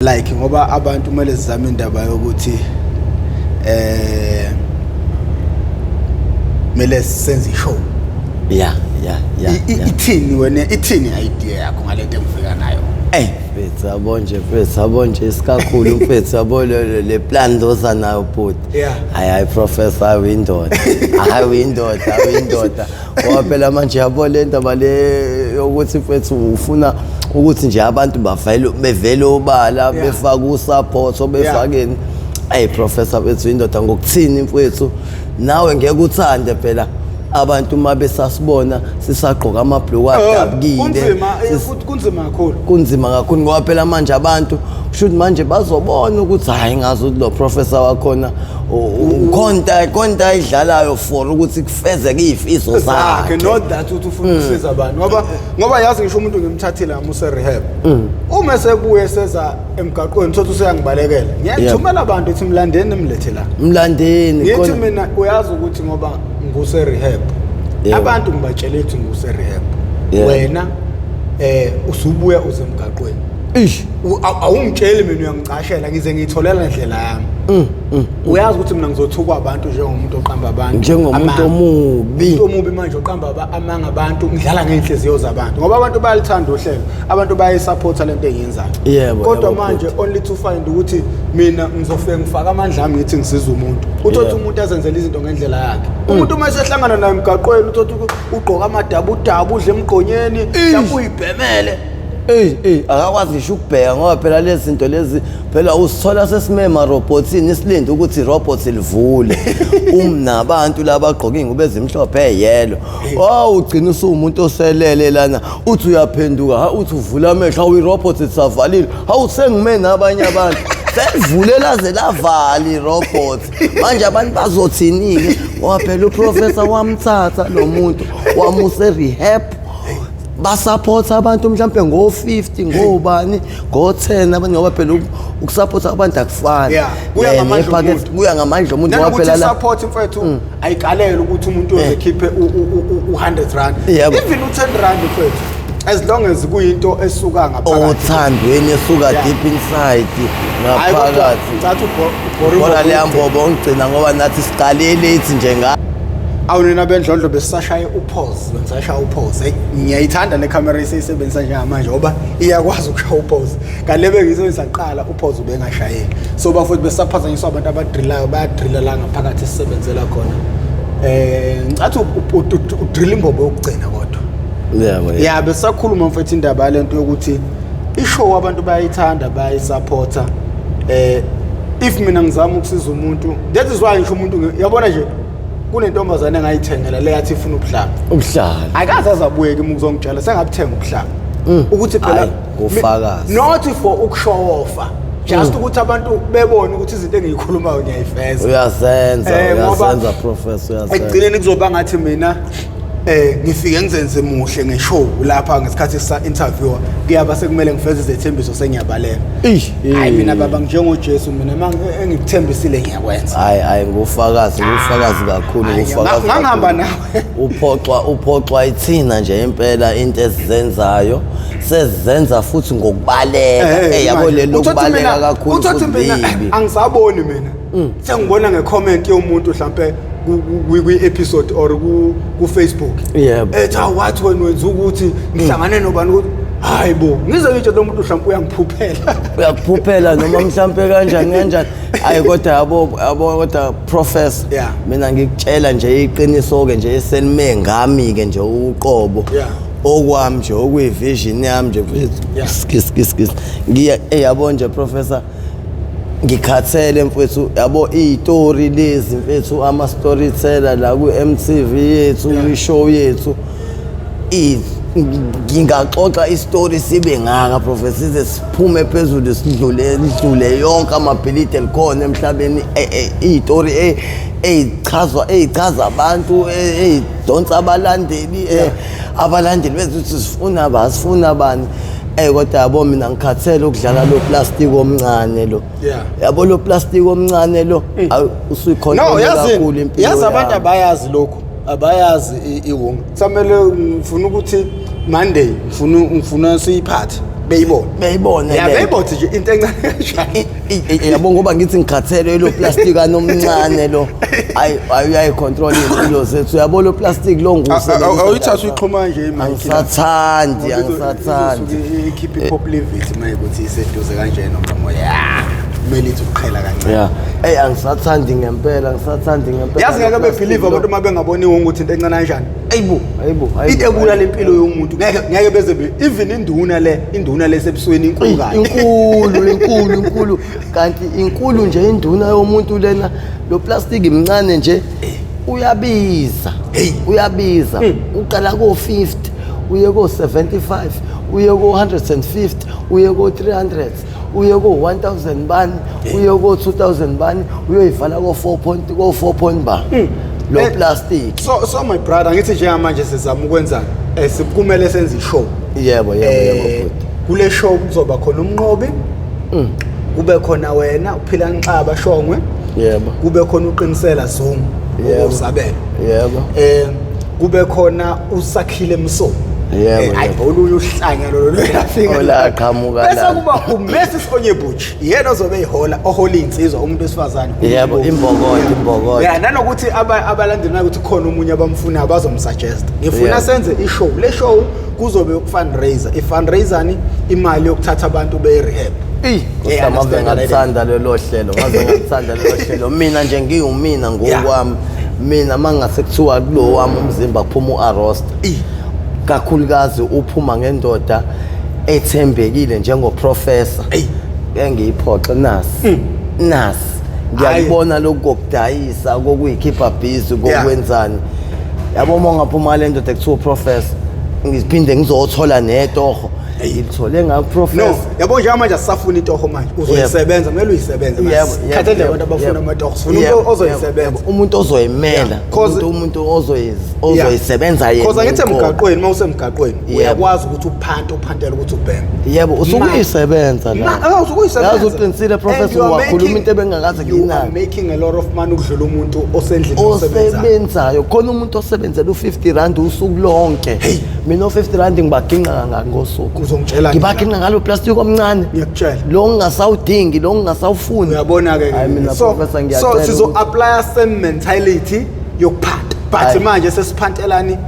Like ngoba abantu kumele sizame indaba yokuthi kumele senze ishow. Ithini wena, ithini idea yakho ngalento engifika nayo? Mfethu, yabo nje mfethu, yabo nje isikakhulu mfethu, yabo le plan loza nayo bhuti. Hayi hayi professor, hayi uyindoda. Hayi uyindoda, hayi uyindoda. Ngoba phela manje yabo le ndaba le yokuthi mfethu ufuna ukuthi nje abantu bavele bevele obala, befake usupport, befakeni. Hey professor mfethu, indoda ngokuthini mfethu, nawe ngeke uthande phela abantu uma besasibona sisagqoka amabhluku adabukile. Kunzima, futhi kunzima kakhulu. Kunzima kakhulu ngoba phela manje abantu kusho ukuthi manje bazobona ukuthi hayi ngazi ukuthi lo professor wakhona konta ayidlalayo for ukuthi kufezeke izifiso zakhe. Not that ukuthi ufuna ukusiza abantu, ngoba yazi ngisho umuntu ngimthathile ngamuse rehab. Uma sebuye seza emgaqweni thothi useyangibalekela. Ngiyathumela abantu ethi mlandeni nimlethe la. Mlandeni. Ngithi mina uyazi ukuthi ngoba nguse rehab. Abantu ngibatshela ukuthi nguse rehab. Wena usubuya uze emgaqweni. Ish. Awungitsheli mina, uyangicashela ngize ngiyitholela indlela yami. Uyazi ukuthi mina ngizothukwa abantu njengomuntu oqamba abantu. Njengomuntu omubi. Umuntu omubi manje oqamba amanga abantu, ngidlala ngeenhliziyo zabantu. Ngoba abantu bayalithanda uhlelo, abantu bayisupporta lento engiyenzayo. Kodwa manje only to find ukuthi mina ngizofika ngifaka amandla ami ngithi ngisiza umuntu. Uthothi umuntu azenzele izinto ngendlela yakhe. Umuntu uma esehlangana naye emgaqweni uthothi ugqoka amadabudabu, udle emgqonyeni, mhlawumbe uyibhemele. Ey akakwazi ngisho ukubheka ngoba phela lezi zinto lezi phela usithola sesimema robotini isilinde ukuthi robot livule. Umnabantu laba bagqoka ingubo ezimhlophe eyelo. Oh ugcina usuwumuntu oselele lana, uthi uyaphenduka, ha uthi uvula amehlo, hawu irobot isavalile, hawu sengime nabanye abantu. Selivule laze lavala irobot. Manje abantu bazothini-ke? Ngoba phela uprofessor wamthatha lo muntu wamuse rehab. Basupporta abantu mhlambe ngo-50, ngobani, ngo-10 abantu, ngoba phela ukusupporta abantu akufani. Kuya ngamandla omuntu. Kuya ngamandla omuntu ngoba Nanokuthi phela la support mfethu ayikalele ukuthi umuntu uzokhiphe u-100 rand. Even u-10 rand mfethu, as long as kuyinto esuka ngaphakathi. Othandweni esuka deep inside ngaphakathi. Ngicatha ubhora leyambobo ongigcina ngoba nathi siqale late nje nga. Awu nina bendlondlo besisashaye upause, bengisashaya upause. Hey, ngiyayithanda le camera esiyisebenzisa njengamanje ngoba iyakwazi ukushaya upause. Kanti le bengiyisebenzisa kuqala upause ubengashayeki. So bafowethu besaphazanyiswa abantu abadrillayo, bayadrilla la ngaphakathi esisebenzela khona. Ngicathi udrilla imbobo yokugcina kodwa. Yebo, yebo. Ya, besakhuluma mfethu indaba yalento yokuthi ishow abantu bayayithanda, bayayisupporta. If mina ngizama ukusiza umuntu, that is why ngisho umuntu yabona nje kunentombazane engayithengela le yathi ifuna ubuhlanga. Ubuhlanga. Akaze azabuye kimi ukuzongitshela sengabuthenga ubuhlanga. Ukuthi phela Hayi, ngufakazi. Not for ukushow off. Just ukuthi abantu bebone ukuthi izinto engiyikhulumayo ngiyayifeza. Uyazenza, Ngoba uyazenza professor, uyazenza. Ekugcineni kuzoba ngathi mina ngifike ngizenze muhle ngeshow lapha ngesikhathi sisa interviewer, kuyaba sekumele ngifeze izethembiso sengiyabaleka. Eish, Hayi mina baba njengoJesu mina engikuthembisile ngiyakwenza. Hayi, hayi ngufakazi, ngufakazi kakhulu, Hayi, ngufakazi ngangihamba kakhulu. nawe. Uphoxwa ithina nje impela into esizenzayo, sezenza futhi ngokubaleka. Yabo Manje, le lokubaleka kakhulu uthothi futhi mina bibi. angisaboni mina. Sengibona ngecomment yomuntu mhlambe kwi-episode or ku-Facebook. Ethi, hawu, wathi wena wenza ukuthi ngihlangane nobani ukuthi hayi bo, ngize ngitsho lo muntu mhlambe uyangiphuphela. Uyakuphuphela noma mhlambe kanjani kanjani. Hayi kodwa yabo kodwa professor, mina ngikutshela nje iqiniso ke nje eselime ngami ke nje uqobo. Okwami nje okuyivision yami nje mfethu. Skis, skis, skis. Ngiya, yabo nje professor, ngikhathele mfethu, yabo izitori lezi mfethu, ama storyteller la ku MTV yethu, kwi show yethu. Ngingaxoxa istory sibe ngaka professor, size siphume phezulu, sidlule yonke amabhilidi elikhona emhlabeni. Izitori ezichazwa abantu, ezidonsa abalandeli, abalandeli bethu ukuthi sifuna ba, sifuna bani. Kodwa yabo mina ngikhathele ukudlala lo plastic omncane lo. Yabo lo plastic omncane lo, awu, usuyikhontrola No, kakhulu impilo yazi abantu yami. abayazi lokho, abayazi iwunga. Kusamele ngifuna ukuthi Monday ngifuna siyiphathe. Beyibona. Beyibone. Ya, le nto. Beyibona nje into encane kanjani. Yabo, ngoba ngithi ngikhathele lo plastic anomncane lo, ayi ayi, uyayicontrol iy'mpilo zethu, uyabo, lo plastic lo ngiwusebenzisa. Awuyithatha uyixhuma nje imic. Angisathandi, angisathandi. Ikhiphe i-pop livity mayikuthi iseduze kanje nomlomo, ya, kumele ithi ukuqhela kancane. Ya, eyi, angisathandi ngempela, angisathandi ngempela. Yazi ngeke Lo plastic bebelieve lo. abantu uma bengaboniwe ukuthi into encane kanjani. Ayibo, ayibo, ayibo. Into ebulala impilo yomuntu, ngeke beze even induna le sebusweni inkulu kabi. Inkulu, inkulu, inkulu, kanti inkulu nje induna yomuntu lena. Lo plastic mncane nje, uyabiza. Hey. Uyabiza. Uqala ko-50, uye ko-75, uye ko-150, uye ko-300, uye ko-1000 bani, uye ko-2000 bani, uyoyivala ko-4 point, ko-4 point ba lo plastic. So my brother, ngithi njengamanje sizama ukwenza, kumele senze ishow. Yebo, bhuti. Kule show kuzoba khona umnqobi, kube khona wena uphila nxaba shongwe, kube khona uqinisela Zungu, usabelo, kube khona usakhile Mso. Hayi, olunye uhlanya lolo luyafika. Olaqhamuka Bese la. kuba uMrs Onyebuchi, yena ozobe eyihola, ohola insizwa, umuntu wesifazane. Yebo, imbokodo, imbokodo. Ya, nanokuthi abalandeli nakuthi khona omunye abamfunayo bazomsuggest. Ngifuna senze ishow. Le show kuzobe ufundraiser, i-fundraiser ni imali yokuthatha abantu be-rehab. Eyi, Yeah, Nkosi yami, ave understand that. ngakuthanda lelo hlelo, ngaze ngakuthanda lelo hlelo. Mina nje ngiwumina ngokwami. Mina mangase kuthiwa kulo wami umzimba kuphuma u-arosta. Kakhulukazi uphuma ngendoda ethembekile njengoprofessor. Eyi. Ngeke ngiyiphoxe nasi. Nasi. Ngiyakubona lokhu kokudayisa, kokuyikhipha busy, kokwenzani. Yabo, uma ungaphuma le ndoda ekuthiwa uprofessor, ngiphinde ngizothola netoho. Ngilithole No, ngaprofessor. yabo, njengamanje asisafuni itoho manje. Uzoyisebenza, kumele uyisebenze manje. Yebo. Khathele abantu abafuna amatoho. Sifuna umuntu ozoyisebenza. Umuntu ozoyimela, umuntu ozoyisebenza yena. Cause angithi uqobo. emgaqweni, uma usemgaqweni, uyakwazi ukuthi uphante, uphantele ukuthi ubheme. Yebo, usukuyisebenza la. Ah, usukuyisebenza. Yazi uqinisile, And professor, you are wakhuluma into ebengakaze You are ngiyinake. making a lot of money ukudlula umuntu osendlini osebenzayo. Osebenzayo, khona umuntu osebenzela u-50 rand usuku lonke. Mina u-50 rand ngibaginqa kangaki ngosuku? Uzongitshela. Ngibaginqa ngalo plastic omncane. Ngiyakutshela. Lo ngingasawudingi, lo ngingasawufuni. Uyabona ke. Hayi, mina, So professor, ngiyacela sizo ukuthi- apply same mentality yokuphanta. But Hayi. manje sesiphantelani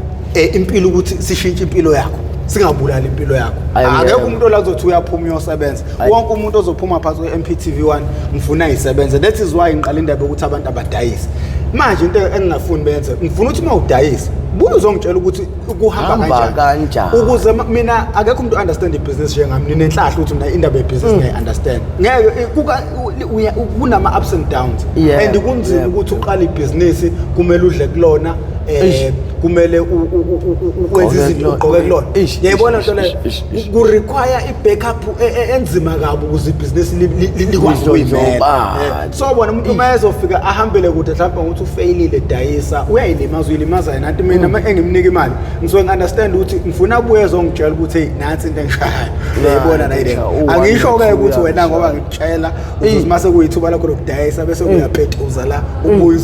impilo ukuthi sishintshe impilo yakho. Singabulali impilo yakho. Hayi, Akekho yebo. umuntu olazothi uyaphuma uyosebenza. Hayi. Wonke umuntu ozophuma phansi kwe-MPTV 1 ngifuna isebenze. That is why ngiqala indaba yokuthi abantu abadayise. Manje into engingafuni benze, ngifuna ukuthi uma udayisa, buye uzongitshela ukuthi kuhamba Hamba kanjani. kanjani. Ukuze mina, akekho umuntu understand ibhizinisi njengami, ninenhlahla ukuthi mina indaba yebhizinisi ngiyayi-understand. Ngeke kunama ups and downs. And kunzima ukuthi uqale ibhizinisi, kumele udle kulona, kumele wenze Ugqoke izinto, kulona. ugqoke kulona. Ish, Uyayibona ish, nto leyo? Ish, ish, ish. Ku require i-backup enzima kabi ukuze ibhizinisi likwazi ukuyimela. Lidlondlobale. So bona umuntu uma ezofika ahambele kude, mhlawumbe ngokuthi ufeyilile dayisa, uyayilimaza, uyilimaza yena. Anti mina uma engimnika imali ngisuke ngi-understand ukuthi ngifuna abuye ezongitshela ukuthi hey, nansi into engishayayo, uyayibona nayi le. Angisho-ke ukuthi wena ngoba ngikutshela uzothi mase kuyithuba lakho lokudayisa bese uyapetuza la, ubuye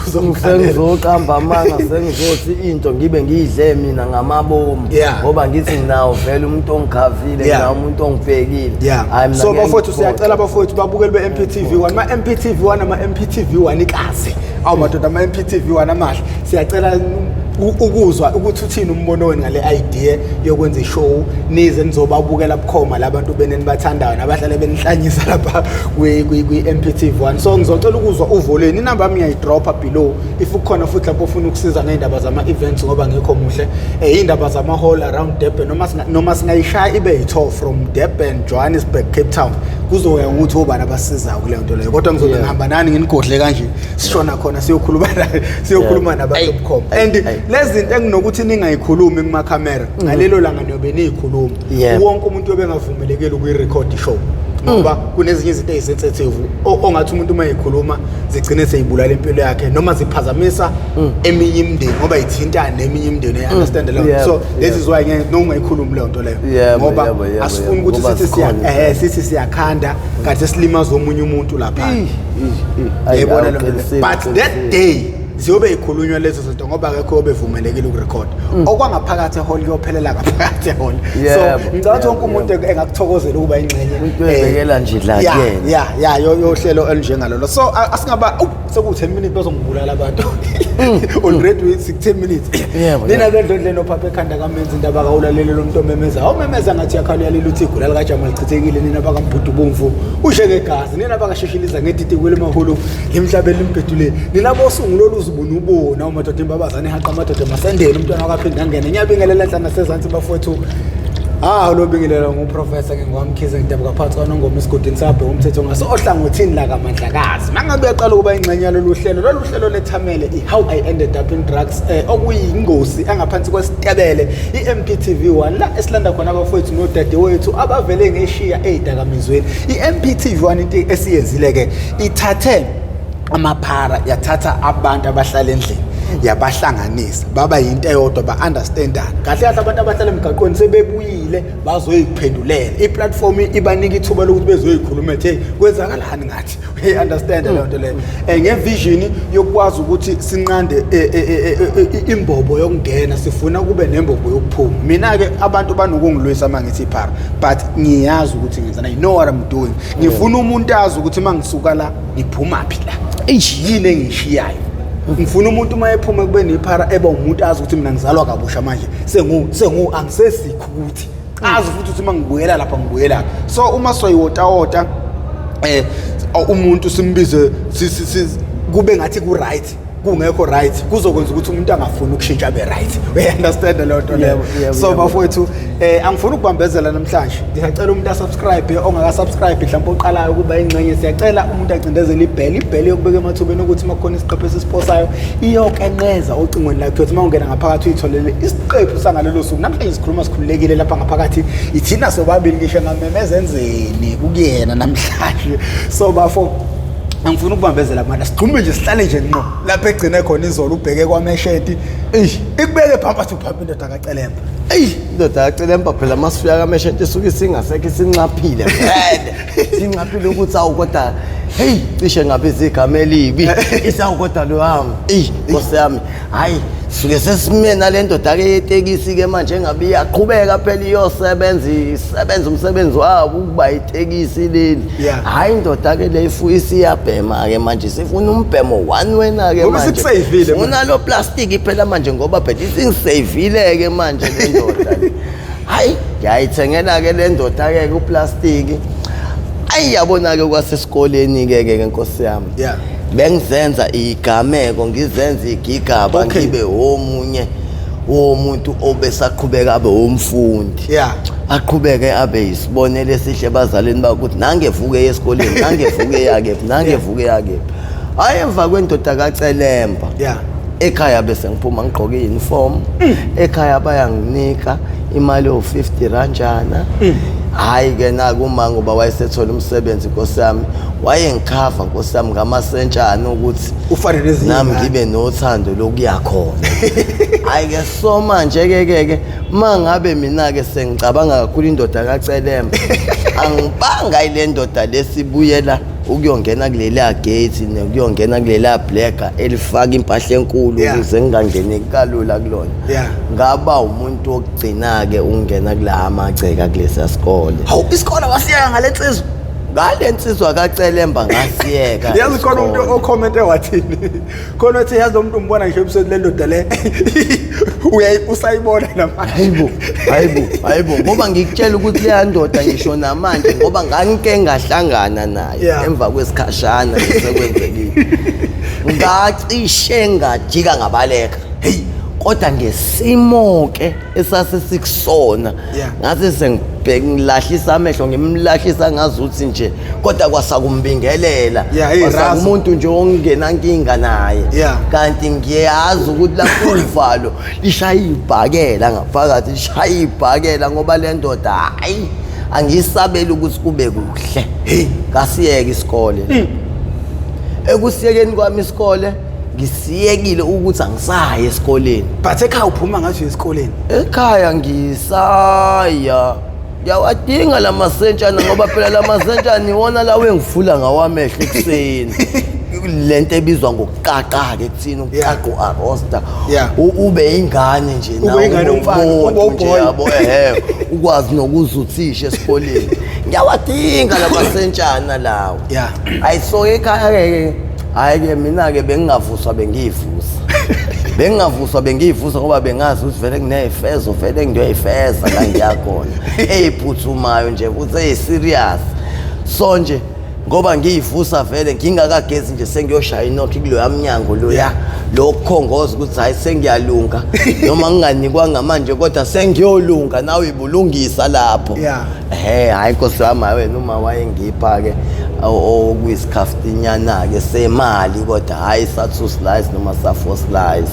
uzongikhalela. Sengizoqamba amanga, sengizothi into ngibe ngiyidle mina ngamabomu, ngoba ngithi nginawo vele umuntu ongikhavile, nginawo umuntu ongibhekile. Hhayi, mina So ngeke bafowethu, ngikuphoxe. Siyacela bafowethu, babukeli be-MPTV 1, ma-MPTV 1, ama-MPTV 1 ikazi, awu madoda, ama-MPTV 1 amahle, siyacela ukuzwa ukuthi uthini umbono wenu ngale idea yokwenza ishow, nize nizobabukela bukhoma labantu benenibathandayo nabahlale benihlanyisa lapha kwi-MPTV 1. So ngizocela ukuzwa uvo lwenu. Inamba yami ngiyayidropha below if kukhona futhi lapho ufuna ukusiza ngey'ndaba zama-events, ngoba ngikho muhle, iy'ndaba zama-hall around Durban, noma singayishaya ibe yi-tour from Durban, Johannesburg, Cape Town, kuzoya ngokuthi obani abasizayo kuleyo nto leyo, kodwa ngizobe ngihamba nani, nginigodle kanje, sishona khona siyokhuluma nabantu bukhoma. And lezi zinto enginokuthi ningayikhulumi kumakhamera, ngalelo langa niyobe niyikhuluma. Wonke umuntu uyobe engavumelekile ukuyirecord ishow, ngoba kunezinye izinto ezisensitive ongathi umuntu uma eyikhuluma zigcine seyibulala impilo yakhe noma ziphazamisa eminye imindeni, ngoba ithinta neminye imindeni. I understand leyo. So this is why ngeke nongayikhulumi leyo nto leyo, ngoba asifuni ukuthi Ngoba sithi siya sikhona. sithi siyakhanda kanti silimaza omunye umuntu lapha. Ayi, Uyayibona leyo nto leyo. awuqinisile, But that uqinisile. day Ziyobe ikhulunywa lezo zinto ngoba akekho obevumelekile ukurekhoda. Okwangaphakathi ehall kuyophelela ngaphakathi ehall. So ngicabanga ukuthi wonke umuntu engakuthokozela ukuba ingxenye. Umuntu ebekela nje la kuyena. Yeah, yohlelo olunjengalolo. So asingaba seku 10 minutes bazongibulala abantu. Already sik 10 minutes. Nina bendlondleni ophapha ekhanda kamenzi indaba kawulalele lo muntu omemeza. Awumemeza ngathi yakhala uyalila uthi igula likaJamal lichithekile nina bakambhudu bomvu. Ushe ngegazi nina bakashishiliza ngedidi kwele mahulu emhlabeni limbhedule. Nina bosungulo luzibona ubona umadoda imbabazane haqa amadoda masendele umntwana wakaphinda angene. Ngiyabingelela enhla nasezansi bafowethu. Ah lo bingelela nguprofessor ngingwamkhize ngidabuka phansi kwaNongoma esigodini sabhe umthetho ngaso ohlangothini la kaMandlakazi. Mangabe uyaqala ukuba ingxenye yalolu hlelo, lolu hlelo lethamele i-How I Ended Up in Drugs okuyingosi engaphansi kwesitebele i-MPTV 1 la esilanda khona abafowethu nodadewethu abavele ngeshiya ezidakamizweni. I-MPTV 1 into esiyenzile ke ithathe amaphara yathatha abantu abahlala endlini yabahlanganisa baba yinto eyodwa ba-understandana kahle kahle. Abantu abahlala emgaqweni sebebuyile bazoyiphendulela i-platform ibanika ithuba lokuthi bezoyikhuluma ethi hey kwenzakalani ngathi uyayi-understand leyo nto leyo, ngevision yokwazi ukuthi sinqande imbobo yokungena, sifuna kube nembobo yokuphuma. Mina-ke abantu banokungilwisa uma ngithi iphara, but ngiyazi ukuthi ngenzani. I know what I'm doing. Ngifuna umuntu azi ukuthi uma ngisuka la ngiphuma phi la, yini engishiyayo. Ngifuna umuntu uma ephuma kube nephara eba umuntu azi ukuthi mina ngizalwa kabusha manje, sengu sengu angisesikho ukuthi azi futhi ukuthi uma ngibuyela lapha ngibuyela. So uma soyiwotawota umuntu simbize kube ngathi ku right kungekho right, kuzokwenza ukuthi umuntu angafuni ukushintsha abe right. Uya-understand leyo nto leyo? So bafowethu, angifuni ukubambezela namhlanje. Ngiyacela umuntu asubscribe ongaka-subscribe, mhlawumbe oqalayo ukuba ingxenye. Siyacela umuntu acindezele ibell yokubeka emathubeni ukuthi uma kukhona isiqephu esisiposayo iyokenqeza ocingweni lakhe, uthi uma ungena ngaphakathi uyitholele isiqephu sangalelo suku. Namhlanje sikhuluma sikhululekile lapha ngaphakathi, ithina sobabili, ngisho ngamemeza enzeni kukuyena namhlanje. So bafo, angifuni ukubambezela abantu, sigxume nje sihlale nje ngqo lapho egcine khona izolo. Ubheke kwamesheti, eish, ikubeke phambi athi uphambi indoda kaCelemba. Eyi, indoda kaCelemba phela masifika kamesheti isuke isingasekho, isinxaphile vele, sinxaphile ukuthi awu kodwa hey cishe ngabiza igama elibi, isawu kodwa lo wami, eyi nkosi yami. Hayi, suke sesime nale ndoda-ke yetekisi-ke manje, engabe iyaqhubeka phela iyosebenza, isebenza umsebenzi wabo ukuba itekisi leli. Hhayi, indoda-ke le isiyabhema-ke manje, sifuna umbhemo one wena-ke. Ngoba manje isikuseyivile manje. Funa lo plastiki phela manje, ngoba phela isingiseyivile-ke manje le ndoda le. Hhayi, ngiyayithengela-ke le ndoda-ke kuplastiki. Ayi, yabona-ke kwasesikoleni-ke ke nkosi yami, bengizenza igameko, ngizenza igigaba, ngibe womunye womuntu obesaqhubeka abe womfundi, aqhubeke abe yisibonelo esihle ebazalini bakhe ukuthi nangevuke esikoleni, nangevuke yakephi, nangevuke yakephi. Hhayi, emva kwendoda kaCelemba, ekhaya bese ngiphuma ngigqoke i-uniform, ekhaya bayanginika imali ewu-50 ranjana. Hhayi-ke naku uma ngoba wayesethola umsebenzi nkosi yami, wayengikhava nkosi yami ngamasentshana ukuthi ufane nezinye nami iy'ngane. Ngibe nothando lokuya khona. Hhayi-ke, so manje-ke ke ke uma ngabe mina-ke sengicabanga kakhulu indoda kaCelemba, angibanga ile ndoda lesibuyela ukuyongena kuleliya gate nokuyongena kuleliya blacka elifaka impahla enkulu ukuze ngingangeni kalula kulona. Ngaba umuntu wokugcina-ke ukungena kula amagceka kulesiya sikole. Hawu, isikole wasiyeka ngale nsizwa? Ngale nsizwa kaCelemba ngasiyeka Yazi khona umuntu isikole. ocommente wathini khona, wathi yazi lo muntu umbona ngisho ebusweni, le ndoda le usayibona namanje. Hayibo, hayibo, hayibo, ngoba ngikutshela ukuthi leya ndoda ngisho namanje, ngoba ngangike ngahlangana naye emva kwesikhashana sekwenzekile, ngacishe ngajika ngabaleka. Hey, kodwa ngesimo-ke esase sikusona, ngase sengibheke ngilahlisa amehlo, ngimlahlisa ngazuthi nje, kodwa kwasakumbingelela, Yeah, hey, Razo. kwasakumuntu nje ongenankinga naye, kanti ngiyazi ukuthi lapho uvalo lishaya ibhakela ngaphakathi, lishaya ibhakela, ngoba le ndoda hayi, angiyisabeli ukuthi kube kuhle. Hey. Ngasiyeka isikole. Ekusiyekeni kwami isikole, ngisiyekile ukuthi angisayi esikoleni. But ekhaya uphuma ngathi esikoleni? Ekhaya ngisaya, ngiyawadinga la masentshana, ngoba phela la masentshana iwona lawo engivula ngawamehlo ekuseni. Lento ebizwa ngokuqaqa ke kuthina, ukuqaqa u-arosta, ube ingane nje nawe, ube ingane umfana, ube uboy yabo, ehe, ukwazi nokuzuthisha esikoleni. Ngiyawadinga lamasentshana lawo. Ayisoke ekhaya ke. Hhayi ke, mina-ke bengingavuswa, bengiyivusa, bengingavuswa, bengiyivusa, ngoba bengazi ukuthi vele kuney'fezo, vele ngiyoyifeza la ngiyakhona, ey'phuthumayo nje futhi eyi-serious. So nje ngoba ngiyivusa vele ngingakagezi nje, sengiyoshaya inokhi kuloya mnyango loya lokukhongoza ukuthi hhayi, sengiyalunga, noma nginganikwanga manje, kodwa sengiyolunga, nawe ibulungisa lapho. Ehe, hhayi nkosi yami, hayi wena, uma wayengipha-ke okuyisikhaftinyana-ke semali, kodwa hhayi sa-two slice noma sa-four slice.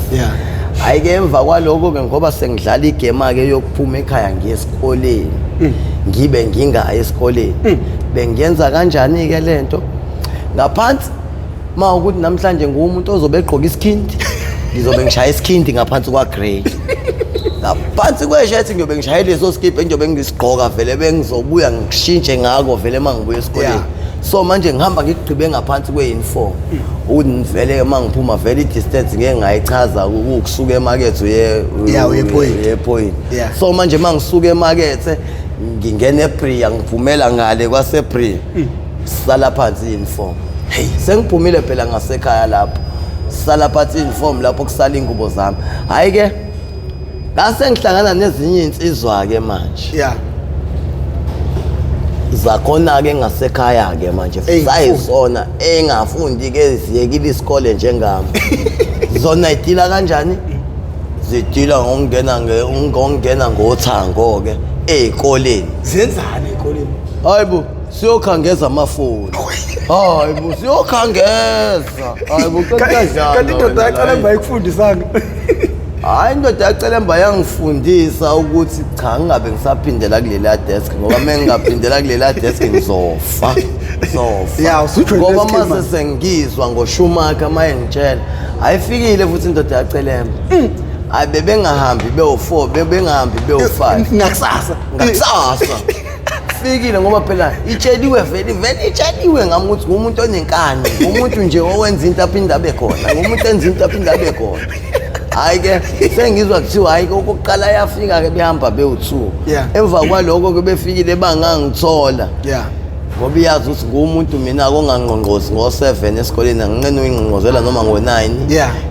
Hhayi-ke, emva kwalokho-ke, ngoba sengidlala igema-ke yokuphuma ekhaya ngiye esikoleni, ngibe ngingayi esikoleni, bengiyenza kanjani-ke lento? Ngaphansi ma ukuthi namhlanje nguwumuntu ozobe egqoke isikhindi, ngizobe ngishaya isikhindi ngaphansi kwa-grey, ngaphansi kweshethi ngiyobe ngishaye leso skibha engiyobe ngisigqoka vele, bengizobuya ngishintshe ngako vele uma ngibuya esikoleni. So manje ngihamba ngikugqibe ngaphansi kwe-uniform, ukuthi vele uma ngiphuma vele i-distance ngeke ngayichaza, ukusuka emakethe uye Yeah, uye ePoint. Uye ePoint. So manje uma ngisuka emakethe ngingena eBria, ngiphumela ngale kwaseBria, sala phansi i-uniform. Hey, sengiphumile phela ngasekhaya lapho, sala phansi i-uniform lapho, kusala iy'ngubo zami. Hhayi-ke, ngase ngihlangana nezinye iy'nsizwa-ke manje zakhona-ke ngasekhaya-ke manje, sayizona engafundi-ke, ziyekile isikole njengami. Zona idila kanjani? Zidila ngokungena ngothango-ke ey'koleni. Zenzani ey'koleni? Hayi bo, siyokhangeza amafoni. Hayi bo, siyokhangeza. Hayi bo, kanjani? Kanti indoda yaCelemba ayikufundisanga? Hhayi, indoda yaCelemba yangifundisa ukuthi cha, ngingabe ngisaphindela kulela desk, ngoba uma ngingaphindela kulela desk ngizofa, ngizofa. Ya, usujwayele ngoba ischema. Mase sengizwa ngoSchumacher uma engitshela, ayifikile futhi indoda yaCelemba. Hayi, bebengahambi bewu-four, bebengahambi bewu-five. Ngakusasa. Ngakusasa fikile, ngoba phela itsheliwe vele, vele itsheliwe ngami ukuthi ngumuntu onenkani, ngumuntu nje owenza into aphinde abe khona, ngumuntu enza into aphinde abe khona. Hhayi-ke, sengizwa kuthiwa hhayi-ke, okokuqala yafika-ke behamba bewu-two. Emva kwalokho-ke befikile bangangithola, ngoba iyazi ukuthi ngumuntu mina kongangqongqozi ngo-7 esikoleni, anginqeni uyingqongqozela noma ngo-9,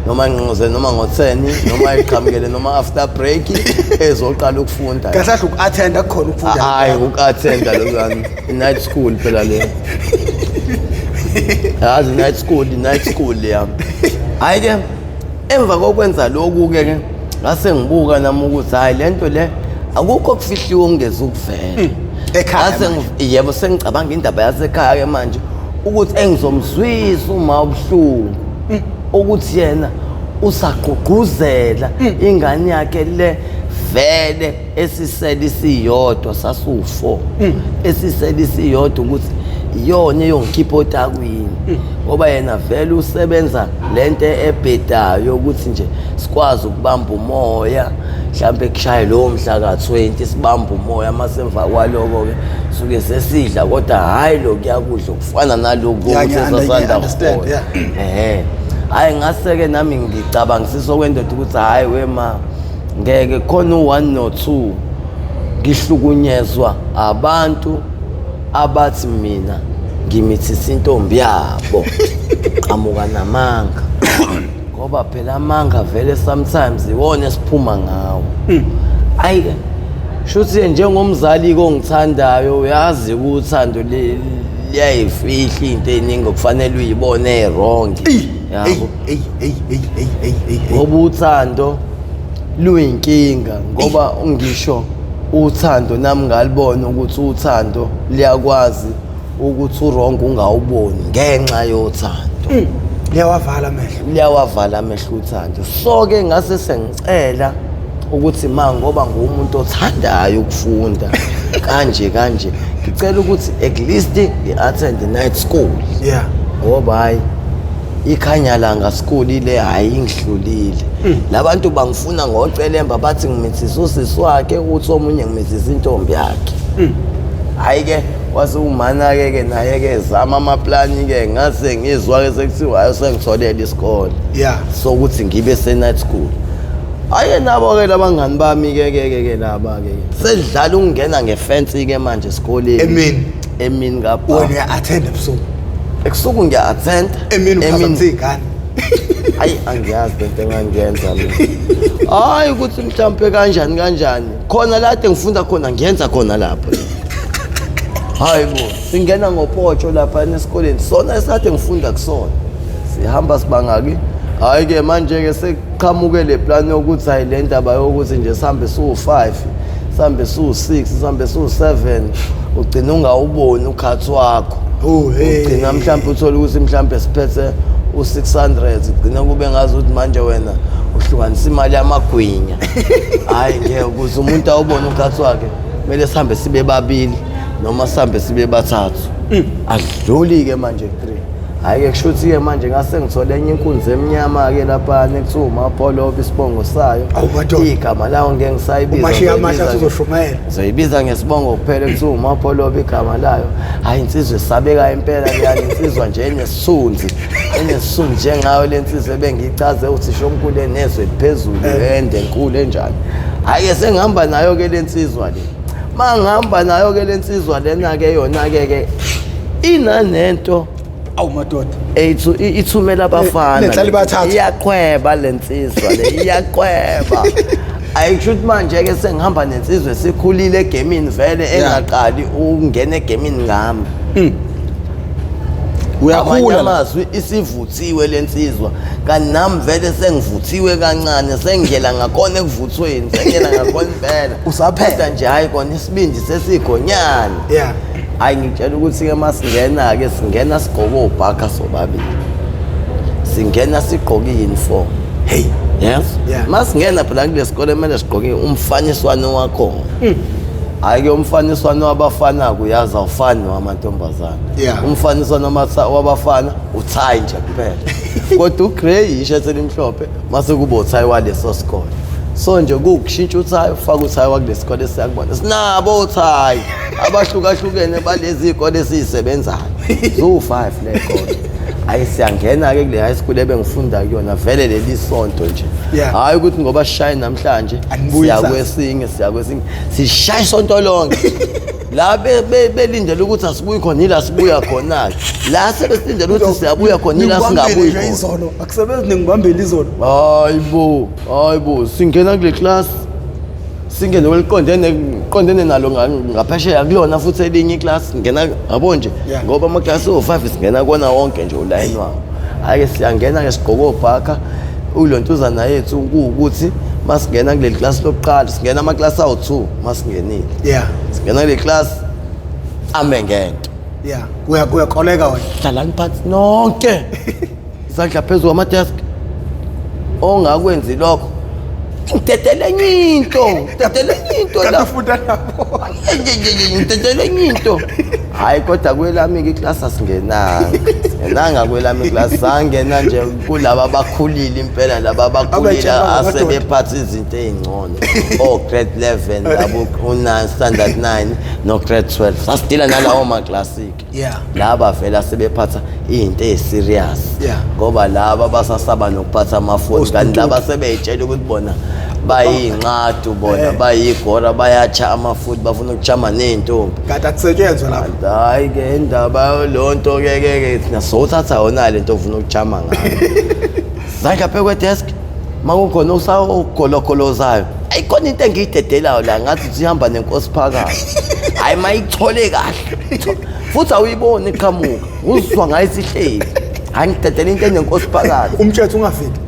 noma ingqongqozele noma ngo-10, noma iqhamukele noma after break ezoqala ukufunda. Kahle kahle uku-attenda kukhona ukufunda. Hayi, uku-attenda lokuyani, i-night school phela le, yazi, night school, i-night school yami. Hhayi-ke, emva kokwenza lokhu-ke ke ngase ngibuka nami ukuthi hhayi, le nto le akukho okufihliwe okungeza ukuvela. Ekhaya Ngase manje. Yebo, sengicabanga indaba yasekhaya-ke manje, ukuthi engizomzwisa uma ubuhlungu ukuthi yena usagqugquzela ingane yakhe le vele esisele isiyodwa, sasiwu-four, esisele isiyodwa, ukuthi iyona eyongikhipha otakwini, ngoba yena vele usebenza lento ebhedayo ukuthi nje sikwazi ukubamba umoya, mhlawumbe kushaye lowo mhla ka-20 sibambe umoya, masemva kwaloko-ke suke sesidla, kodwa hhayi lokuyakudla okufana naloku Yeah, kokuthi esasanda understand, kuhola. yeah. Ehhe, hhayi, ngase-ke nami ngicabangisisa okwendoda ukuthi hhayi wema, ngeke khona u-one no-two ngihlukunyezwa abantu abathi mina ngimithisa intombi yabo. Qamuka namanga, ngoba phela amanga vele sometimes iwona esiphuma ngawo. Ayi-ke, shuthi njengomzali kongithandayo, uyazi uthando liyayifihla into ey'ningi okufanele uyibone e-wrong, yabo, Ey, ey, ey, ey, ey, ey, ey. Ngoba uthando luyinkinga, ngoba ngisho uthando nami ngalibona ukuthi uthando liyakwazi ukuthi u-wrong ungawuboni ngenxa yothando. Liyawavala amehlo. Liyawavala amehlo uthando. So-ke ngase sengicela ukuthi ma, ngoba nguwumuntu othandayo ukufunda kanje kanje, ngicela ukuthi at least ngi-attend night school, ngoba hhayi, ikhanya langa school ile, hhayi, ingihlulile. Labantu bangifuna ngocelemba, bathi ngimithisa usisi wakhe, uthi omunye ngimithisa intombi yakhe. Hhayi-ke. Kwase umana-ke ke naye-ke ezama amaplani-ke, ngase ngizwa-ke sekuthiwa hayi, sengitholele isikole sokuthi ngibe se-night school. Aye, nabo-ke labangani bami-ke ke ke ke laba-ke sedlala ukungena ngefensi-ke manje esikoleni. Emini? Emini kapha. Wena uya-attend ebusuku? Ebusuku ngiya-attend. Emini uphazamisa iy'ngane? Hayi, angiyazi lento engangiyenza mina. Hayi, ukuthi mhlampe kanjani kanjani, khona la ade ngifunda khona, ngiyenza khona lapho. Hayi bo, singena ngopotsho lapha esikoleni sona esade ngifunda kusona, sihamba sibangaki. Hhayi-ke, manje-ke sekuqhamuke le plan yokuthi hayi, le ndaba yokuthi nje sihambe siwu-5, sihambe siwu-6, sihambe siwu-7, ugcina ungawuboni ukhathi wakho. Oh, hey. Ugcina mhlawumbe uthole ukuthi mhlawumbe siphethe u-600, ugcina kube ngazi ukuthi manje wena uhlukanisa imali yamagwinya. Hhayi, ngeke, ukuze umuntu awubone ukhathi wakhe kumele sihambe sibe babili noma sihambe sibe bathathu, adluli-ke manje 3. Hhayi-ke, kusho ukuthi-ke manje ngase ngithole enye inkunzi emnyama-ke laphana ekuthiwa uMapholoba isibongo sayo. Awu, madoda. Igama lawo ngeke ngisayibiza. Umashiya amahle. Ngizoyibiza Athi uzoshumayela. Ngizoyibiza ngesibongo kuphela, ekuthiwa uMapholoba igama layo. Hhayi, insizwa esabekayo impela leyani, insizwa nje enesithunzi, enesithunzi njengayo le nsizwa ebengiyichaze uthisha omkhulu, enezwe eliphezulu, ende, enkulu, enjani. Hhayi-ke, sengihamba nayo-ke le nsizwa le. Ma ngihamba nayo-ke le nsizwa lena-ke, yona-ke ke inanento. Awu madoda. Ithumela abafana. Nenhlali bathathu. Iyaqhweba le nsizwa le, iyaqhweba. Ayikusho ukuthi manje-ke sengihamba nensizwa esikhulile egemini vele, engaqali ukungena egemini ngami. Ngamanye Uyakhula la. Amazwi, isivuthiwe le nsizwa, kanti nami vele sengivuthiwe kancane, sengiyela ngakhona ekuvuthweni, sengiyela ngakhona impela. Usaphela. Kodwa nje hhayi, kona isibindi sesikhonyana. Hayi, ngitshela ukuthi-ke masingena-ke, singena sigqoke obhakha sobabili, singena sigqoke i-uniform. Hey. Yes. Yeah. Masingena phela kule sikole kumele sigqoke umfaniswano wakhona. Hhayi-ke, umfaniswano wabafana-ke uyazi awufani nowamantombazane. Umfaniswano wabafana uthayi nje kuphela, kodwa ugrey, ishethi elimhlophe, mase kuba uthayi waleso sikole. So nje kuwukushintsha uthayi, ufake uthayi wakule sikole esiyakubona. Sinabo othayi abahlukahlukene balezi iy'kole esiyisebenzayo, ziwu-5 ley'kole. Hayi, siyangena-ke kule high school ebengifunda kuyona vele leli sonto nje. Hhayi ukuthi ngoba sishaye namhlanje Anibuyi siya kusasa. kwesinye, siya kwesinye, sishaye isonto lonke la belindele ukuthi asibuyi khona, ila sibuya khona-ke la sebesilindele ukuthi siyabuya khona, ila Ningibambile singabuyi nje khona. Izolo akusebenzi, ningibambile izolo. Hayi bo, hayi bo, singena kule class, singene kweliqondene qondene nalo ngaphesheya kulona futhi elinye iclass, singena yabo nje. Ngoba amaklasi owu-5 singena kona wonke nje ulayini wawo. Hhayi-ke, siyangena-ke sigqoke obhakha, ulontuzana yethu kuwukuthi masingena kuleli klasi lokuqala, singena amaklasi awu-2 masingenile. Singena kule class, ame ngento. Yeah, uyakoleka wena. Hlalani phansi nonke, izandla phezu kwamadesk, ongakwenzi lokho ngidedele enye into, ngidedele enye into Kanti la. ufunda nabo. Ngidedele enye into. Hhayi, kodwa kwelami-ke iklasi asingenanga, singenanga kwelami iklasi, sangena nje kulaba abakhulile impela, laba abakhulile Abayitshela ngamadoda. asebephatha izinto ey'ngcono, o-grade 11 labo, u-9, standard 9 no-grade 12, sasidila nalawo maklasiki. Laba vele asebephatha iy'nto ey'serious. Ngoba laba basasaba nokuphatha amafoni, kanti laba sebey'tshela ukuthi bona bayiy'nqadu, bona bayigora, bayatsha amafoni, bafuna ukuchama ney'ntombi. Kanti akusetshenzwa lapho. Hhayi-ke, indaba leyo nto-ke ke ke thina sowuthatha yona le nto ofuna ukuchama ngayo, zandla phe kwedesk, uma kukhona usawugologolozayo. Ayikhona into engiyidedelayo la, ngathi sihamba nenkosi phakathi. Hhayi, ma ikuthole kahle futhi awuyiboni iqhamuka, uzwa ngayo isihleli. Hhayi, ngidedela into enenkosi phakathi. Umtshetho ungafiki.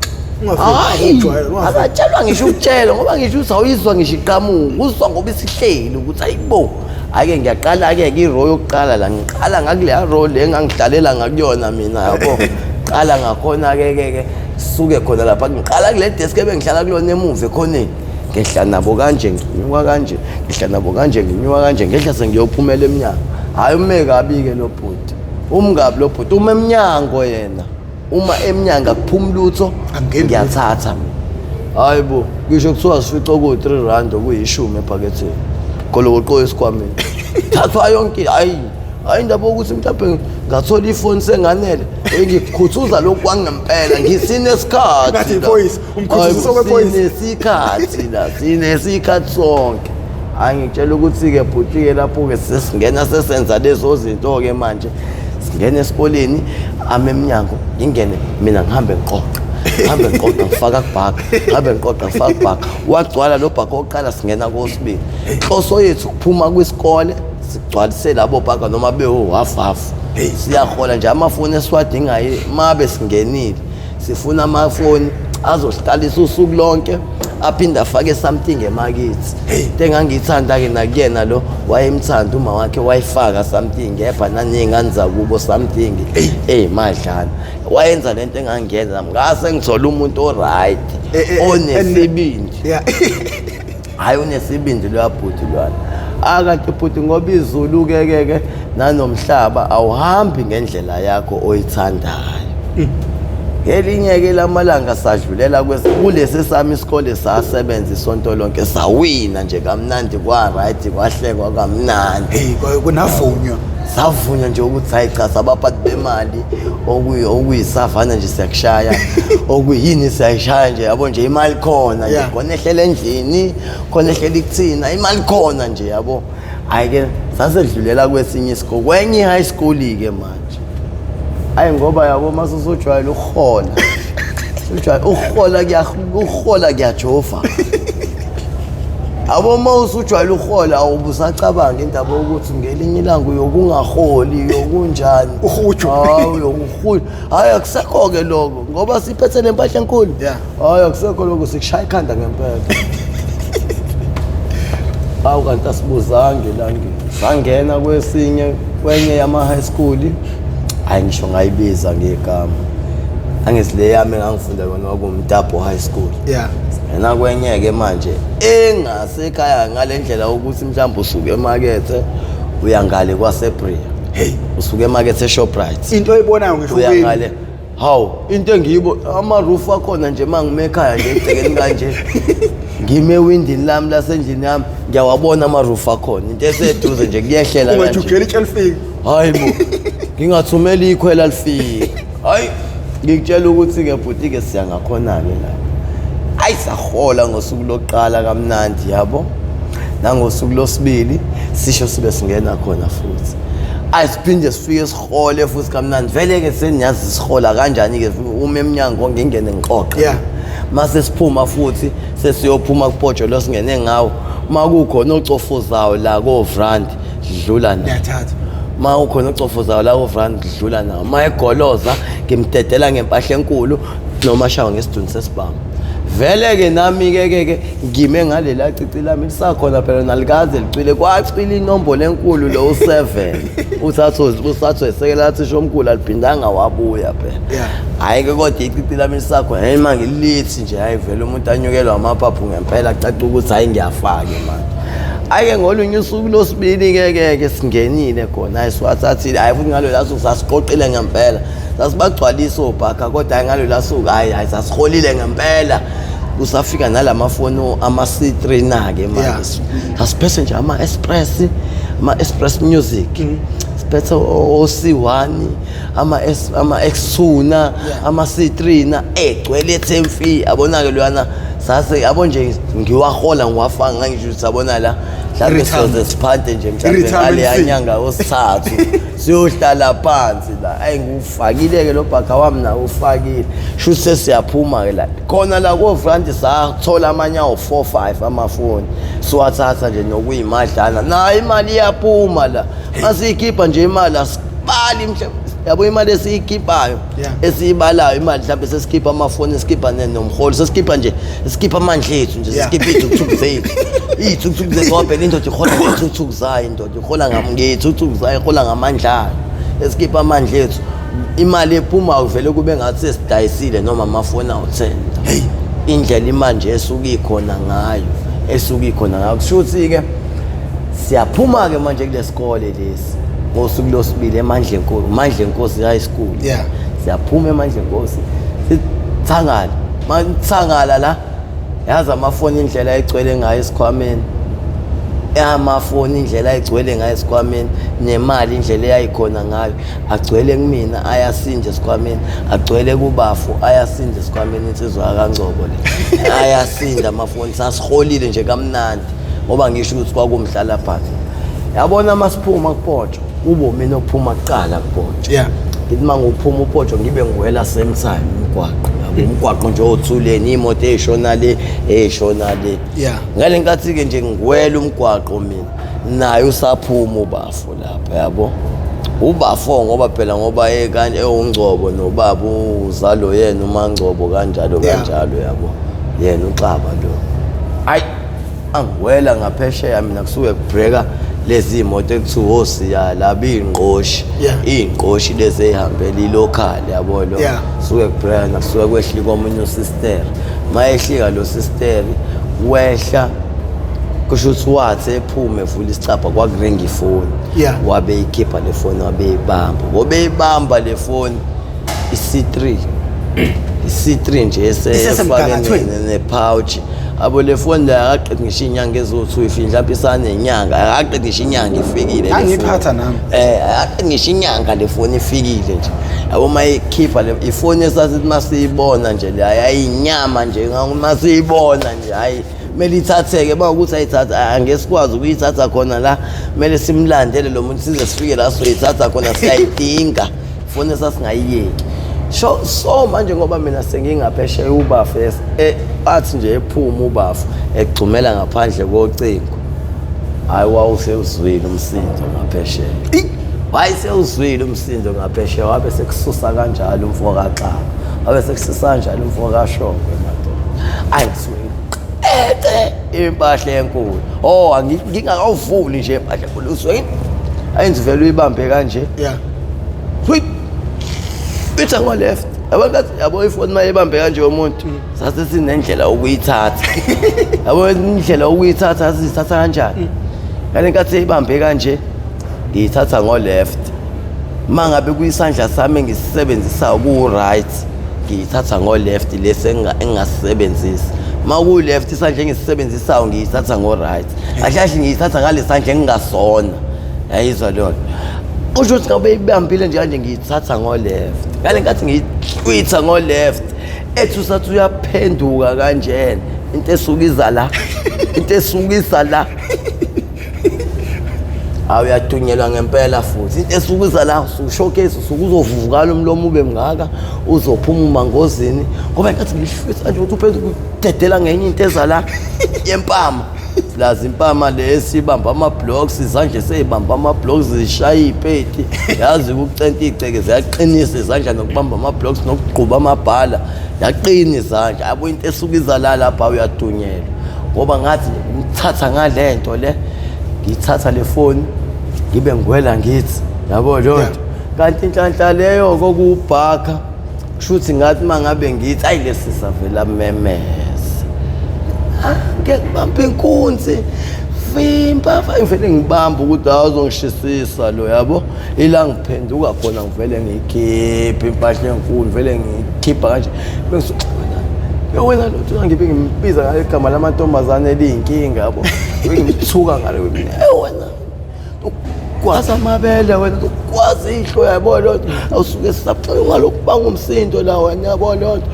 Ungafiki. Hayi, Ujwayele, ungafiki. Akatshelwa ngisho ukutshelwa, ngoba ngisho ukuthi awuyizwa ngisho iqhamuka, uzwa ngoba isihleli ukuthi ayibo. Hhayi-ke, ngiyaqala-ke ke i-row yokuqala la, ngiqala ngakuleya row le engangihlalela ngakuyona mina, yabo. Qala ngakhona-ke ke ke suke khona lapha, ngiqala kule desk ebengihlala kulona emuva ekhoneni, ngehla nabo kanje, nginyuka kanje, ngehla nabo kanje, nginyuka kanje, ngehla sengiyophumela emnyango. Hhayi, ume kabi-ke lo bhuti, umngabi lo bhuti, uma emnyango yena, uma emnyango akuphumi lutho. Angeni. Ngiyathatha mina. Hayi bo, ngisho kuthiwa sifice okuwu-3 rand, okuyishumi ephaketheni, golokoqo esikhwameni. Thathwa yonke, hayi hayi, indaba yokuthi mhlawumbe ngathola ifoni senganele, ngikhuthuza lokhu kwangempela, ngisinesikhathi. Ngathi iphoyisa, umkhuthuza okwephoyisa. Sinesikhathi la, sinesikhathi sonke. Hayi, ngitshela ukuthi-ke bhuti-ke, lapho-ke sesingena sesenza lezo zinto-ke manje, singena esikoleni, ame emnyango, ngingene mina, ngihambe ngiqoqa, ngihambe ngiqoqa, ngifaka kubhaka, ngihambe ngiqoqa, ngifaka kubhaka. Wagcwala lo bhaka oqala, singena kowesibili. Inhloso yethu ukuphuma kwisikole sigcwalise labo bhaka noma bewo half half. Siyahola nje amafoni esiwadingayo. Mabe singenile, sifuna amafoni azohlalisa usuku lonke, aphinde afake something emakithi. Into engangiyithanda-ke nakuyena lo, wayemthanda uma wakhe, wayefaka something kepha naney'ngane zakubo something eyimadlana. Wayenza lento engangiyenza, ngase ngithola umuntu o-right, onesibindi. Hhayi, unesibindi loya bhuti lwana. Akanti bhuti, ngoba izulu ke ke nanomhlaba awuhambi ngendlela yakho oyithandayo. Ngelinye-ke lamalanga sadlulela kulesi sami isikole, sasebenza isonto lonke, sawina nje kamnandi, kwa-right, kwahlekwa kamnandi. Hey, kunavunywa. Savunywa nje ukuthi hayi cha, sabaphathi bemali, okuyisavana nje siyakushaya, okuyini siyayishaya nje, yabo nje, imali khona nje. Khona ehlela endlini, khona ehlela kuthina, imali khona nje, yabo. Hhayi-ke, sasedlulela kwesinye isikole, kwenye i-high school-ke manje. Hayi, ngoba yabo mase usujwayele ukuhola, ujwayele ukuhola, ukuhola kuyajova, yabo. Uma usujwayele ukuhola, awubusacabanga indaba yokuthi ngelinye ilanga uyokungaholi, uyokunjani. Uhuju. Hawu, uyokuhuju. Hhayi, akusekho-ke lokho ngoba siphethe nempahla enkulu. Hhayi, akusekho lokho, sikushaya ikhanda ngempela. Awu, kanti asibuzange elangeni, sangena kwesinye, kwenye yama-high school. Hhayi, ngisho ngayibiza ngegama, angithi le yami engangifunda yona kwakuwumtapo High School. Yena kwenye-ke manje engasekhaya ngale ndlela ukuthi mhlawumbe usuke emakethe, uya ngale kwaSebria. Hey. Usuke emakethe eShoprite. Into oyibonayo ngisho uya kuyini? Ngale, hawu, into engiyibo ama-roof akhona nje. Uma ngime ekhaya nje egcekeni kanje, ngime ewindini lami lasendlini yami, ngiyawabona ama-roof akhona, into eseduze nje, kuyehlela kanje. Ungajugela itshe lifike. Hayi bo, ngingathumela ikhwela lifike. Hayi, ngikutshela ukuthi-ke bhuti-ke, siya ngakhona-ke la. Hayi, sahola ngosuku lokuqala kamnandi, yabo, nangosuku losibili sisho sibe singena khona futhi. Ayi, siphinde sifike sihole futhi kamnandi. Vele-ke seniyazi sihola kanjani-ke, uma emnyango ngingene ngiqoqa. Mase siphuma futhi, sesiyophuma kupotsho lo singene ngawo, uma kukhona ocofozayo la kovrandi, dlula nawo. Ngiyathatha. Ma ukhona ocofozayo la kovrandi, dlula nawo. Ma egoloza, ngimdedela ngempahla enkulu noma shawa ngesiduni sesibhamu. Vele-ke nami-ke ke ke ngime ngalela cici lami lisakhona phela, nalikaze licwile, kwacwila inombolo enkulu lo u-7, uthathwe usathwe esekela thisha omkhulu, aliphindanga wabuya phela. Hhayi-ke, kodwa icici lami lisakhona. Hayi, ma ngilithi nje, hayi vele umuntu anyukelwa amaphaphu ngempela, kucaca ukuthi hhayi, ngiyafaka manje. Hhayi-ke, ngolunye usuku losibili-ke ke ke singenile khona, hhayi, siwathathile. Hhayi, futhi ngalo la suku sasiqoqile ngempela, sasibagcwalisa obhakha, kodwa hhayi, ngalo la suku, hhayi hhayi, sasiholile ngempela. Kusafika nalamafoni ama-C3 na-ke manje. Sasiphethe nje ama-express, ama-express music, siphethe o-C1, ama-X2 na ama-C3 na egcwele ethe mfi, yabona-ke loyana. Sase yabo nje ngiwahola, ngiwafaka, ngangisho ukuthi yabona la, mhlawumbe I-retirement. siyoze siphante nje mhlawumbe I-retirement ngaleya fee. nyanga yosithathu, siyohlala phansi la. Ayi, ngiwufakile-ke lo bhakha wami, nawo ufakile, shuthi sesiyaphuma-ke la khona la kofranti, sathola amanye awu-4 5 amafoni, siwathatha nje nokuyimadlana nayo imali iyaphuma la. Masiyikhipha nje imali, asibali mhlawumbe, yabo, imali esiyikhiphayo, esiyibalayo imali, mhlawumbe sesikhipha amafoni, esikhipha nomholo, sesikhipha nje, sikhipha amandla ethu nje. Sikhipha iy'thukuthuku zethu, iy'thukuthuku zethu, ngoba phela indoda ihola ngey'thukuthuku zayo, indoda ihola ngey'thukuthuku zayo, ihola ngamandla ayo. Esikhipha amandla ethu, imali ephumayo vele kube ngathi sesidayisile noma amafoni awu-10. Hey. Indlela imanje esuke ikhona ngayo, esuke ikhona ngayo, kusho ukuthi-ke siyaphuma-ke manje kule sikole lesi ngosuku losibili eMandlenkosi, Mandlenkosi High School. Siyaphuma eMandlenkosi, sithangala mathangala la, yazi amafoni indlela egcwele ngayo esikhwameni. Amafoni indlela ayigcwele ngayo esikhwameni, nemali indlela eyayikhona ngayo, agcwele kumina ayasinda esikhwameni, agcwele kubafu ayasinda esikhwameni. Insizwa yakaNgcobo le ayasinda amafoni, sasiholile nje kamnandi ngoba ngisho ukuthi kwakumhlala phansi. Yabona masiphuma kupotsho, kube mina ophuma kuqala kupotsho. Ngithi uma ngiwuphuma upotsho ngibe ngiwela same time umgwaqo. Yabo, umgwaqo nje othuleni, iy'moto ey'shona le, ey'shona le. Ngale nkathi-ke nje ngiwela umgwaqo mina, naye usaphuma ubafo lapha, yabo. Ubafo ngoba phela ngoba ekanje ewuNgcobo nobaba uzalo yena uMaNgcobo kanjalo kanjalo, yabo. Yena uXaba lo. Hayi, angiwela ngaphesheya mina, kusuke kubhreka lezi moto ekuthiwa osiya laba iy'ngqoshi. Iy'ngqoshi lezi ey'hambela i-local, yabo lo. Suke kubhreka, kusuke kwehlika omunye usister. Mayehlika lo sister wehla, kusho ukuthi wathi ephume evula isicabha kwakuringa ifoni. Wabe ikhipha le foni, wabe eyibamba. Ngoba eyibamba le foni i-C3. I-C3 nje Isesemgangathweni. Ne-pouch. Abo le foni le akaqedi ngisho inyanga eziwu-2 ifike, mhlawumbe isanenyanga, akaqedi ngisho inyanga ifikile le Angiyiphatha nami. Akaqedi ngisho inyanga le foni ifikile nje. Yabo mayikhipha le ifoni esasithi masiyibona nje le ayinyama nje, masiyibona nje hayi kumele ithatheke. Uma ukuthi ayithatha angeke sikwazi ukuyithatha khona la, kumele simlandele lo muntu size sifike la soyithatha khona, siyayidinga ifoni esasingayiyeki. So manje ngoba mina sengingaphesheya ubafu athi nje ephuma ubafu egxumela ngaphandle kocingo, hayi wawusewuzwile umsindo ngaphesheya. Wayesewuzwile umsindo ngaphesheya, wabe sekususa kanjalo umfo kaXaba, wabe sekususa kanjalo umfo kaShongwe madoda. Ayi ngisuke ngiqeqe impahla enkulu. Oh, ngingakawuvuli nje impahla enkulu, usuke ayenze vele uyibambe kanje. Sweet. Bitha ngo left. Yabo ngathi yabo ifoni mayibambe kanje umuntu, sase sinendlela ukuyithatha. Yabo indlela ukuyithatha sizithatha kanjani? Ngale nkathi eyibambe kanje ngiyithatha ngo left. Mangabe kuyisandla sami engisisebenzisayo ku right, ngiyithatha ngo left lesi engingasisebenzisi. Ma ku left isandla engisisebenzisayo ngiyithatha ngo right. Kahle kahle ngiyithatha ngalesandla engingasona. Yayizwa leyo nto. Kusho ukuthi ngabe ibambile nje kanje ngiyithatha ngo left. Ngale nkathi ngiyihlwitha ngo left, ethi usathi uyaphenduka kanjena. Into esuka iza la. Into esuka iza la. Hawu uyadunyelwa ngempela futhi. Into esuka iza la, usushowcase, usuke uzovuvukala umlomo ube mngaka, uzophuma umangozini. Ngoba nkathi ngihlwitha nje ukuthi uphenduka udedela ngenye into eza la yempama. Lazi impama lesi ibamba ama-blocks, izandla seyibamba ama-blocks, zishaya iy'peti. Yazi ukucenta iy'ceke ziyaqinisa izandla nokubamba ama-blocks nokugquba amabhala. Yaqina izandla. Yabo into esuka iza la lapha uyadunyelwa. Ngoba ngathi ngithatha ngale nto le, ngiyithatha le foni ngibe ngiwela ngithi yabo leyo nto. Kanti inhlanhla leyo kokubhakha kusho ukuthi ngathi uma ngabe ngithi ayi lesi savela memeza. Ngeke ngibambe inkunzi. Vimba, ngivele ngibambe ukuthi awuzongishisisa lo, yabo. Ila ngiphenduka khona ngivele ngikhiphe impahla enkulu, ngivele ngikhipha kanje. Bese wena, wena lo ngibe ngimbiza ngale gama lamantombazane eliyinkinga, yabo. Ngibe ngimthuka ngale mina. Wena ukwazi amabele wena, ukwazi ihlo, yabo lo nto. Awusuke sisaxela ngalokhu banga umsindo la wena, yabo lo nto.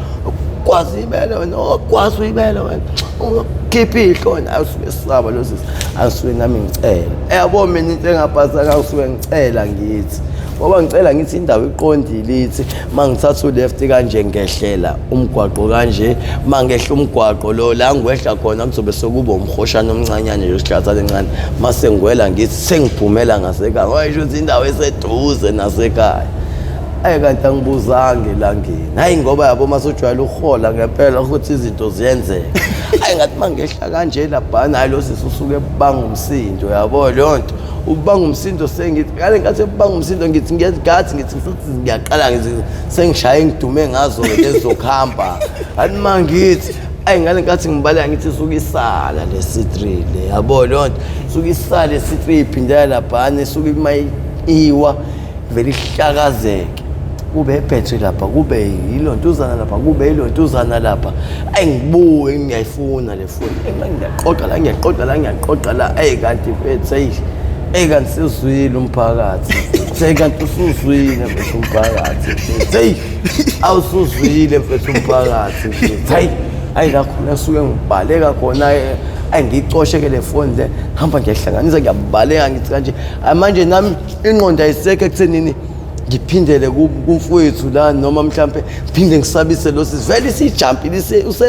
Ukwazi ibele wena, ukwazi uyibele wena. Ungakhipha ihlo wena, awusuke sisaba lo sisi. Awusuke nami ngicela. Yabo mina into engaphatheka awusuke ngicela ngithi. Ngoba ngicela ngithi indawo iqondile ithi mangithatha uleft kanje ngehlela umgwaqo kanje, mangehla umgwaqo lo la ngiwehla khona kuzobe sekuba umhoshana omncanyane nje isihlathana encane. Mase ngiwela ngithi sengiphumela ngasekhaya. Ngoba ngisho ukuthi indawo eseduze nasekhaya. Ayi kanti angibuzanga elangeni. Hayi ngoba yabo masujwayele ukuhola ngempela ukuthi izinto ziyenzeka. Hayi ngathi mangehla kanje laphana hayi lo sisi usuke ebanga umsindo, yabo leyo nto. Ubanga umsindo sengithi ngale nkathi ebanga umsindo ngithi ngiyathi ngithi futhi ngiyaqala ngithi sengishaye ngidume ngazo ke lezokuhamba. Hayi mangithi ayi ngale nkathi ngibaleka ngithi isuke isala le C3 le, yabo leyo nto. Isuke isala le C3 iphindela laphana, isuke iwa vele ihlakazeke. Kube ibhetri lapha, kube ilontuzana lapha, kube ilontuzana lapha. Ayi ngibuye ngiyayifuna le foni. Ngiyaqoqa la, ngiyaqoqa la, ngiyaqoqa la. Ayi kanti mfethu, ayi eyi kanti sizwile umphakathi. Seyi kanti usuzwile mfethu umphakathi. Seyi awusuzwile mfethu umphakathi. Hayi hayi la khona suke ngibaleka khona ayi ngiyicoshe ke le foni le hamba ngiyahlanganisa ngiyabaleka ngithi kanje manje nami ingqondo ayisekho ekuthenini ngiphindele kumfowethu la noma mhlampe ngiphinde ngisabise lo sisi vele isijampile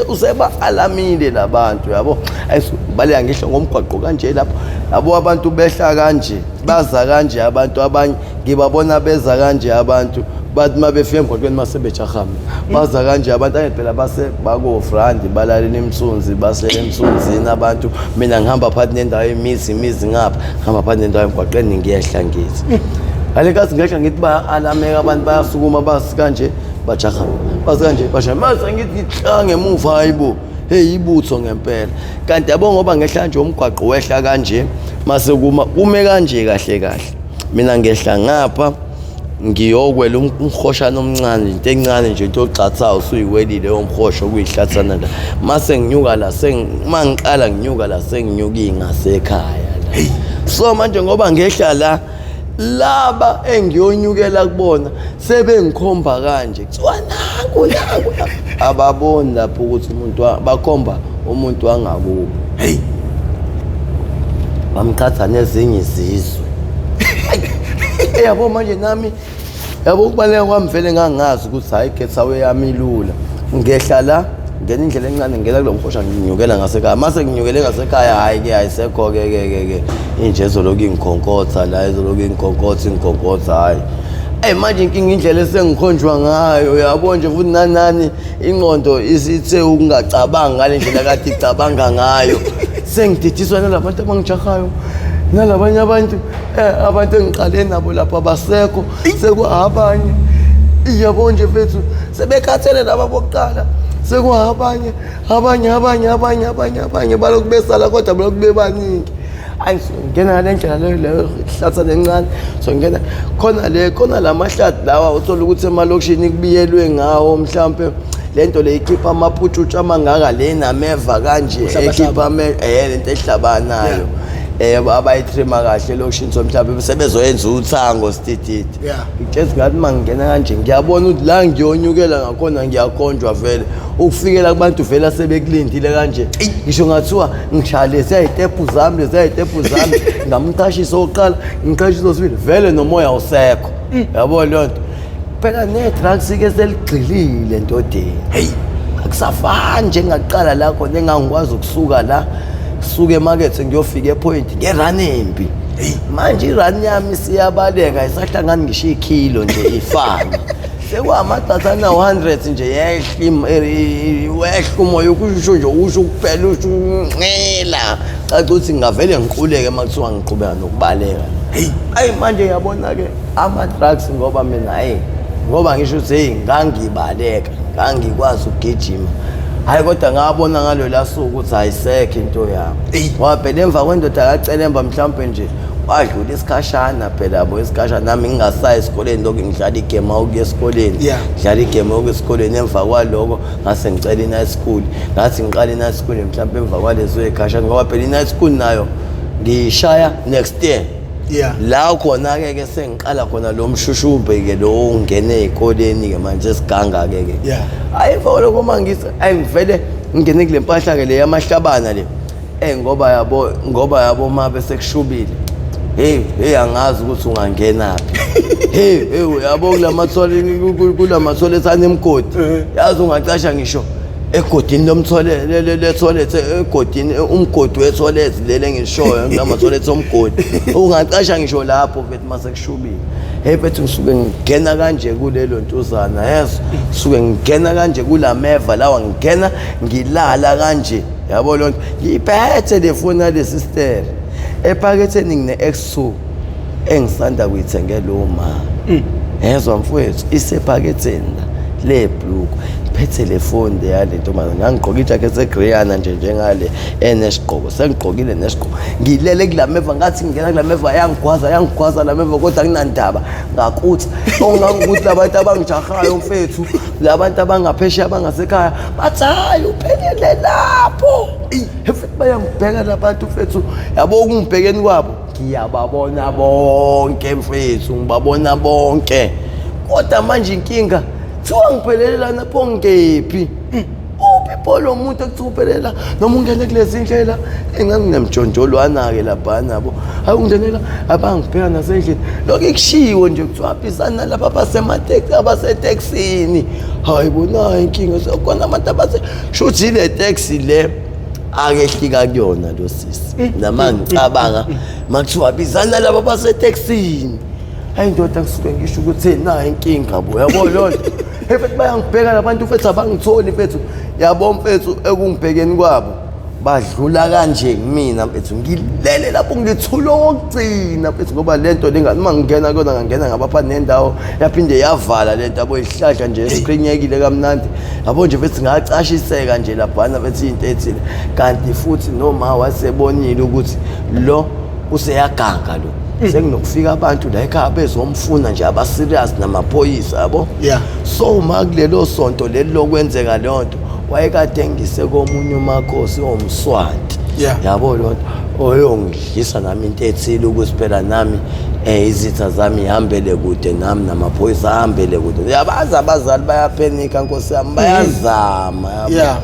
useba-alamile labantu yabo ayibaleka ngisho ngomgwaqo kanje lapho yabo abantu behla kanje baza kanje abantu abanye ngibabona beza kanje abantu bathi uma befika emgwaqweni mase bejahama baza kanje abantu angithi phela base bakofrandi balalela imthunzi basele emthunzini abantu mina ngihamba phakathi nendawo imizi imizi ngapha ngihamba phakathi nendawo emgwaqeni ngiyehla ngithi ngale nkathi ngehla ngithi baya-alameka abantu bayasukuma basi kanje bajahama basi kanje bajahama mase ngithi ngihla ngemuva hayi bo hey ibutho ngempela kanti yabo ngoba ngehla nje umgwaqo wehla kanje mase kuma kume kanje kahle kahle mina ngehla ngapha ngiyokwela umhoshana omncane into encane nje into ogxathayo usuyiwelile yomhosho kuyihlathana la mase nginyuka la uma ngiqala nginyuka la senginyuka ngasekhaya la so manje ngoba ngehla la laba engiyonyukela kubona sebengikhomba kanje kuthiwa nanku nanku ababoni lapho ukuthi umuntu bakhomba umuntu wangakubo hey bamqhatha nezinye izizwe yabo manje nami yabo ukubaleka kwami vele ngangazi ukuthi hayi gethawe yami ilula ngehla la ngena indlela encane ngena kulo mhosha nginyukela ngasekhaya mase nginyukele ngasekhaya hhayi ke ayisekho ke ke ke ke inje ezolokhu ingikhonkotha la ezolokhu ingikhonkotha ingikhonkotha hhayi eyi manje inkinga indlela esengikhonjwa ngayo yabo nje futhi nanani ingqondo isithe ukungacabangi ngale ndlela kade icabanga ngayo sengididiswa nalabantu abangijahayo nalabanye abantu abantu engiqale nabo lapha basekho sekuabanye iyabo nje mfethu sebekhathele laba bokuqala sekuabanye abanye abanye abanye abanye abanye balokhu besala kodwa balokhu bebaningi ayi ngena ngale ndlela leyo leyo ihlathana encane so ngena khona le khona la mahlathi lawa uthola ukuthi emalokishini kubiyelwe ngawo mhlampe le nto le ikhipha amaphutshutshu amangaka le nameva kanje ekhipha lento ehlabanayo abayitrima kahle elokishini so mhlawumbe sebezoyenza uthango sitititi ngitshela ngathi uma ngingena kanje ngiyabona ukuthi la ngiyonyukela ngakhona ngiyakhonjwa vele ukufikela kubantu vele asebekulindile kanje ngisho ngathiwa ngishaya leziya yitephu zami leziya yitephu zami ngamqashisa okokuqala ngiqashisa osibili vele nomoya usekho yabo leyo nto phela ne-drugs ke seligxilile ndodeni hey akusafani njengaqala la khona engangikwazi ukusuka la suke emakethe ngiyofika epoint ngerun embi manje irun yami siyabaleka isahlangani ngisho ikhilo nje ifana sekwamaqathana 100 nje yehla wehla umoya ukusho nje usho ukuphela usho uncela caca ukuthi ngingavele ngiquleke uma kuthiwa ngiqhubeka nokubaleka hey ayi manje ngiyabona-ke ama-drugs ngoba mina hayi ngoba ngisho ukuthi heyi ngangibaleka ngangikwazi ukugijima hhayi kodwa ngabona ngalola suku ukuthi ayisekho into yami ngoba phela emva kwendoda kacelemba mhlawumpe nje wadlula isikhashana phela yabo isikhashana nami ngingasayi esikoleni lokhu ngidlala igame awukuya esikoleni ngidlala igame awukuya esikoleni emva kwaloko ngase ngicela i-night school ngathi ngiqala i-night school mhlawumpe emva kwalezo y'khashana ngoba phela i-night school nayo ngiyishaya next year yeah la khona-ke ke sengiqala khona lo mshushumbe ke lo ungene ey'koleni ke manje esiganga-ke ke Yeah. hayi emva kwalokho uma ngithi ayi ngivele ngingene kule mpahla-ke le yamahlabana le ngoba yabo ngoba yabo uma besekushubile hey hey angazi ukuthi ungangenaphi hey hey uyabo kulamathole kulamathole anemgodi yazi ungacasha ngisho egodini lomthole le toilet egodini umgodi we-toilet leli engishoyo kulama-toilet omgodi ungacasha ngisho lapho mfethu mase kushubile hey mfethu ngisuke ngingena kanje kulelo ntuzana yeso ngisuke ngingena kanje kulameva lawa ngingena ngilala kanje yabo lonto ngiyiphethe le foni yale sister ephaketheni ngine-X2 engisanda kuyithengela uma yezwa mfowethu isephaketheni la le bhluku. Sengiphethe le foni yale ntombazane, ngangigqoke ijakhethi egreyana nje njengale enesigqoko, sengigqokile nesigqoko, ngilele kula meva. Ngathi ngingena kula meva, yangigwaza, yangigwaza la meva, kodwa kunandaba ngakutha ongangokuthi labantu abangijahayo mfethu, labantu abangaphesheya abangasekhaya bathi hayi, uphelele lapho. Mfethu, bayangibheka labantu mfethu, yabo, ukungibhekeni kwabo ngiyababona bonke mfethu, ngibabona bonke. Kodwa manje inkinga, kuthiwa ngiphelele lana pho, ngephi? Uphi pho lo muntu ekuthiwa uphelela? Noma ungene kulezi ndlela enganginemjonjolwana-ke laphana, yabo, hayi, ungenela abangibheka nasendlini, lokhu ikushiwo nje, kuthiwa hambisana nalapha abasetekisini. Hayi bonayo inkinga, sekhona abantu abase shuthi ile taxi le akehlika kuyona lo sisi. Nama ngicabanga makuthiwa bizana laba basetekisini, hayi ndoda, ngisuke ngisho ukuthi nayo inkinga bo, yabo loo nto. Hey mfethu, bayangibheka labantu mfethu, abangitholi mfethu, yabo mfethu. Ekungibhekeni kwabo badlula kanje kumina mfethu, ngilele lapho, ngithula okugcina mfethu, ngoba le nto le uma ngingena kuyona ngangena ngabapha nendawo, yaphinde yavala le nto, yabo, isihlahla nje esiqhinyekile kamnandi, yabo nje mfethu, ngacashiseka nje laphana mfethu, into ethile. Kanti futhi noma wasebonile ukuthi lo useyaganga lo, sekunokufika abantu la ekhaya bezomfuna nje, aba-serious namaphoyisa, yabo. So ma kulelo sonto leli lokwenzeka leyo nto, wayekade ngise komunye umakhosi owumSwati, yabo, loo nto oyongidlisa nami into ethile ukuthi phela nami izitha zami ihambele kude nami, namaphoyisa ahambele kude. Uyabazi abazali bayaphenika, nkosi yami, bayazama, yabo.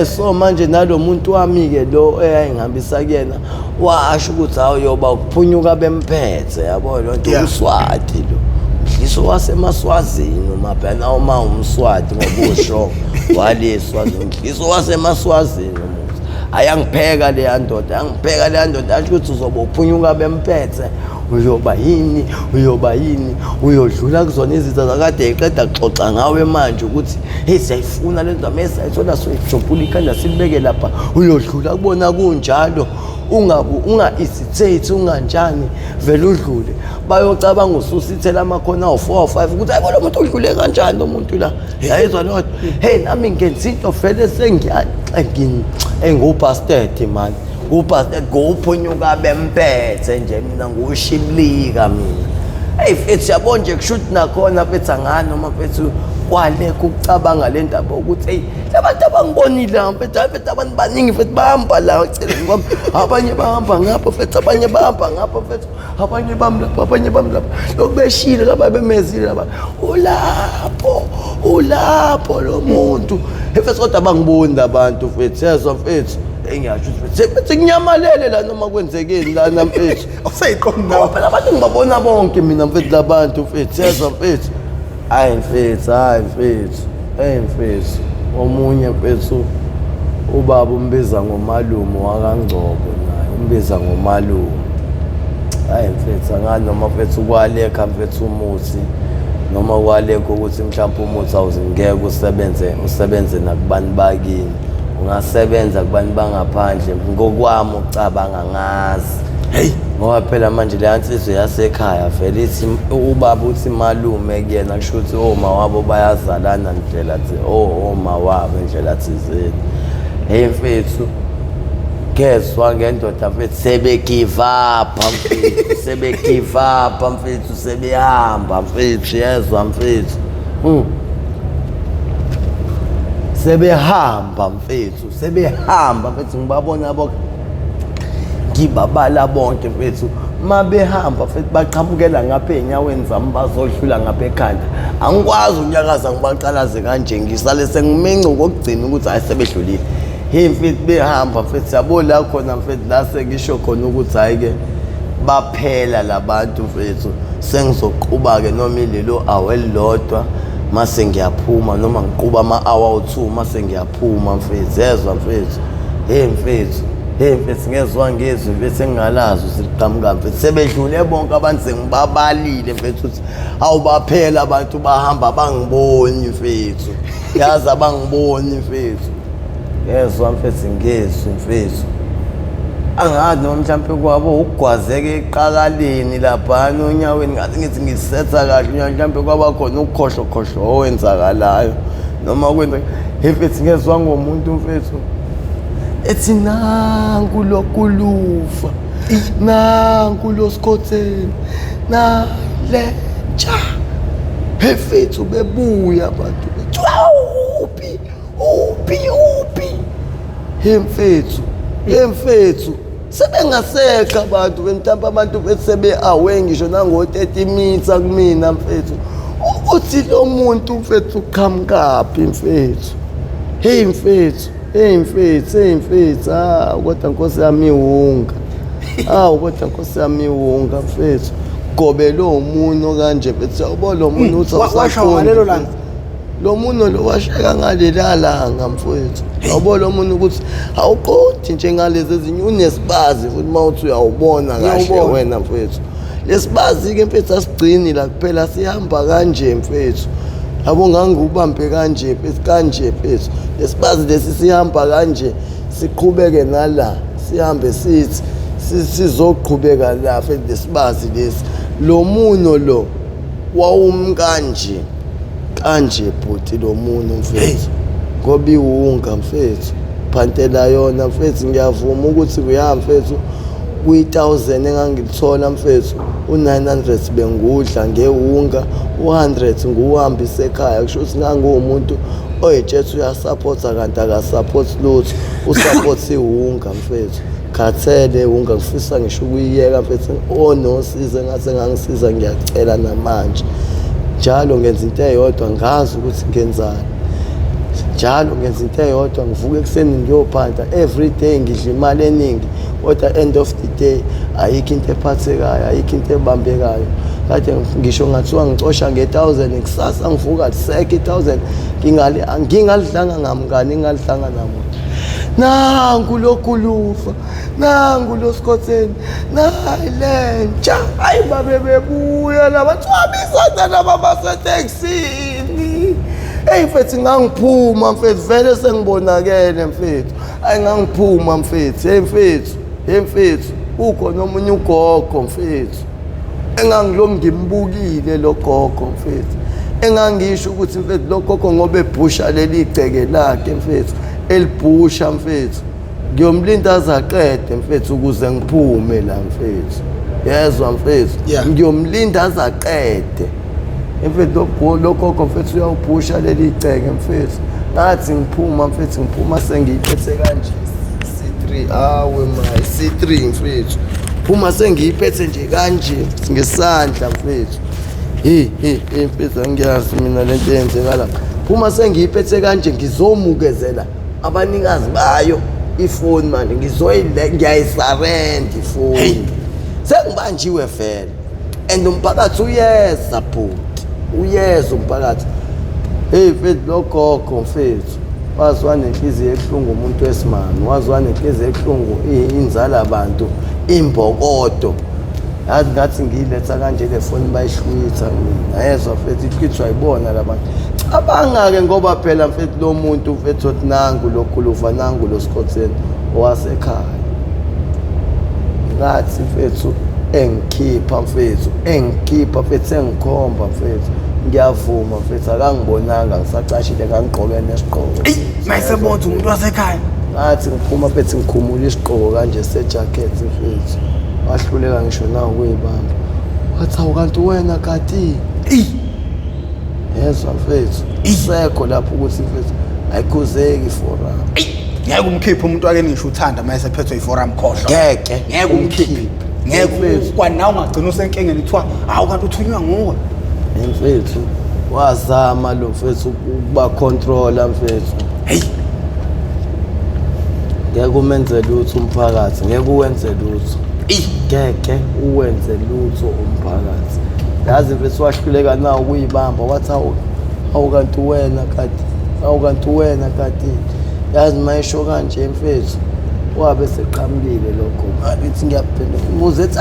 So manje nalo muntu wami-ke lo eyayingihambisa kuyena washo ukuthi hawu, yoba ukuphunyuka bemphethe, yabo lo nto. UmSwati lo, mdliso wasemaswazini, umabhena uma umSwati ngoba usho wale Swazini, mdliso wasemaswazini umuthi. Ayangipheka leya ndoda, yangipheka leya ndoda, yasho ukuthi uzoba uphunyuka bemphethe, uyoba yini, uyoba yini, uyodlula kuzona izitha zakade eqeda kuxoxa ngawe manje ukuthi hey, siyayifuna le nto, mase sayithola soyijumpula ikhanda silibeke lapha, uyodlula kubona kunjalo, ungabu unga-hesitate, unganjani, vele udlule, bayocabanga ususithela amakhona awu-4 awu-5 ukuthi hayi bo, lo muntu udlule kanjani lo muntu la, yayizwa leyo nto. Hey, nami ngenza into vele sengiya-ngubastard man, ubastard, nguphunyuka bemphethe nje mina, ngushiblika mina. Hey mfethu, yabo nje, kusho ukuthi nakhona mfethu angani noma mfethu kwalekho ukucabanga le ndaba ukuthi hey, labantu abangibonile la mfethu, hayi mfethu, abantu baningi mfethu, bahamba la eceleni kwami, abanye bahamba ngapha mfethu, abanye bahamba ngapha mfethu, abanye bami lapha, abanye bami lapha, lokhu beshile laba, bemezile laba, ulapho, ulapho lo muntu mfethu, kodwa abangiboni labantu mfethu, yezwa mfethu, engiyasho ukuthi mfethu, mfethu kunyamalele la noma kwenzekeni lana mfethu. Awuseyiqondi Ngoba nawe. phela abantu ngibabona bonke mina mfethu, labantu mfethu, yezwa mfethu, hayi mfethu, hayi mfethu, hey mfethu, omunye mfethu ubaba umbiza ngomalume wakaNgcobo, naye umbiza ngomalume. Hayi mfethu, angani noma mfethu kwalekha mfethu umuthi, noma kwalekho ukuthi mhlawumbe umuthi awuzingeke usebenze, usebenze nakubantu bakini, ungasebenza kubantu bangaphandle, ngokwami ukucabanga ngazi. Hey. Ngoba phela manje leya nsizwa yasekhaya vele ithi ubaba uthi malume kuyena, kusho ukuthi oma wabo bayazalana ndlela thi, oh, oma wabo indlela thizeni. Hey mfethu, ngezwa ngendoda mfethu, sebe-give up mfethu, sebe-give up mfethu, sebehamba mfethu, yezwa mfethu. Sebehamba mfethu, sebehamba mfethu, ngibabona bonke, ngibabala bonke mfethu, mabehamba mfethu, baqhamukela ngapha ey'nyaweni zami, bazodlula ngapha ekhanda, angikwazi unyakaza, ngibaqalaze kanje, ngisale sengiminca okokugcina ukuthi hhayi, sebedlulile. Hey mfethu, behamba mfethu, yabo la khona mfethu, la sengisho khona ukuthi hhayi-ke, baphela labantu mfethu, sengizoquba-ke noma ilelo awa elilodwa mase ngiyaphuma, noma ngiquba ama-hour awu-2 mase ngiyaphuma mfethu, yezwa mfethu. Hey mfethu, hey mfethu, ngezwa ngezwi mfethu engingalazi ukuthi liqhamuka mfethu, sebedlule bonke abantu, sengibabalile mfethu, ukuthi awubaphela abantu, bahamba bangiboni mfethu, yazi abangiboni mfethu, ngezwa mfethu ngezwi mfethu, angazi noma mhlawumpe kwabo ukugwazeka eqakaleni laphana onyaweni, ngathi ngithi ngisetha kahle unyawo, mhlawumpe kwaba khona ukukhohlokhohlo owenzakalayo. Noma kwenza mfethu ngezwa ngomuntu mfethu ethi nanku lokulufa, nanku losikhotheni, nalentsha. Mfethu bebuya abantu bethi uphi uphi uphi. Hey mfethu, hey mfethu, sebengasekho abantu mhlawumbe abantu bethi sebe-awe ngisho nango-30 mitha kumina mfethu, ukuthi lo muntu mfethu uqhamukaphi mfethu. Hey mfethu, hey mfethu, hey mfethu, ah kodwa Nkosi yami iwunga, ah kodwa Nkosi yami iwunga mfethu, gobele umuno kanje mfethu, yawubona lo muntu uthi Washo ngalelo langa? Lo muno lo washeka ngalela langa mfowethu. Yawubona lo muntu ukuthi awuqondi njengalezi ezinye, unesibazi futhi uma uthi uyawubona kahle wena mfowethu. Lesibazi-ke mfethu asigcini la kuphela, sihamba kanje mfethu. Yabo ngangubambe kanje mfethu, kanje mfethu. Lesibazi lesi sihamba kanje, siqhubeke nala, sihambe sithi sizoqhubeka la mfethu lesibazi lesi. Lo muno lo wawumi kanje kanje bhuti, lo muno mfethu, ngoba iwunga mfethu, phantela yona mfethu. Ngiyavuma ukuthi kuya mfethu kwi-1000 engangilithola mfethu, u-900 bengudla ngewunga, u-100 nguhambise ekhaya. Kusho ukuthi nganguwumuntu oyitshethe uyasupporta kanti akasupport lutho, usupport iwunga mfethu. Khathele iwunga, ngifisa ngisho ukuyiyeka mfethu. Onosizo engase ngangisiza, ngiyacela namanje. Njalo ngenza into eyodwa, ngazi ukuthi ngenzani. Njalo ngenza into eyodwa, ngivuka ekuseni ngiyophanta every day, ngidla imali eningi, kodwa end of the day ayikho into ephathekayo, ayikho into ebambekayo. Kade ngisho ngathiwa ngicosha nge-1000, kusasa ngivuka lisekho i-1000, ngingalidlanga ngamngani, ngingalidlanga namuntu. Nangu lokulufa, nangu losikhotheni, nayi lentsha. Hayi babe bebuya laba, thiwa laba basetekisini. Eyi mfethu ngangiphuma mfethu, vele sengibonakele mfethu. Hayi ngangiphuma mfethu, hey mfethu, hey mfethu, ukhona omunye ugogo mfethu engangilokhu ngimbukile lo gogo mfethu, engangisho ukuthi mfethu lo gogo ngoba ebhusha leli gceke lakhe mfethu, elibhusha mfethu, ngiyomlinda azaqede mfethu ukuze ngiphume la mfethu. Yezwa mfethu, ngiyomlinda azaqede mfethu. Lo gogo mfethu uyawubhusha leli gceke mfethu. Ngathi ngiphuma mfethu, ngiphuma sengiyiphethe kanje C3, awe my C3 mfethu, phuma sengiyiphethe nje kanje ngesandla mfethu. Hey hey hey mfethu, angiyazi mina lento eyenzeka lapha. Phuma sengiyiphethe kanje, ngizomukezela abanikazi bayo ifoni manje, ngiyayisarenda ifoni. Sengibanjiwe vele, and umphakathi uyeza bhuti, uyeza umphakathi. Hey mfethu, lo gogo mfethu wazwa nenhliziyo ebuhlungu, umuntu wesimame wazwa nenhliziyo ebuhlungu, inzala abantu imbokodo. Yazi ngathi ngiyiletha kanje le foni bayihlwitha mina, yezwa mfethu, ihlwithwa yibona labantu. Cabanga-ke ngoba phela mfethu lo muntu mfethu othi nangu lo khulufa, nangu lo sikhotheni owasekhaya. Ngathi mfethu engikhipha mfethu, engikhipha mfethu, engikhomba mfethu, ngiyavuma mfethu akangibonanga ngisacashile, ngangigqoke nesigqoko. Eyi mayisebona umuntu wasekhaya. Ngathi ngiphuma mfethu ngikhumula isigqoko kanje sejacket mfethu, wahluleka ngisho na ukuyibamba. Wathi awu kanti wena kati. Yezwa mfethu, isekho lapho ukuthi mfethu ayikhuzeki iforum. Ngeke umkhiphe umuntu wake ngisho uthanda mayesephethwe iforum, khohlwa. Ngeke ngeke umkhiphe, ngeke kwanawe ungagcina usenkingeni kuthiwa hawu kanti uthunywa nguwe. Mfethu wazama lo mfethu ukuba controller mfethu. Hey, ngeke umenze lutho umphakathi, ngeke uwenze lutho. Ngeke uwenze lutho umphakathi. Yazi mfethu wahluleka na ukuyibamba, wathi awu kanti wena kati, awu kanti wena kati. Yazi mayisho kanje mfethu wabe seqhamukile lokho. Ngithi ngiyaphendula umuze ethi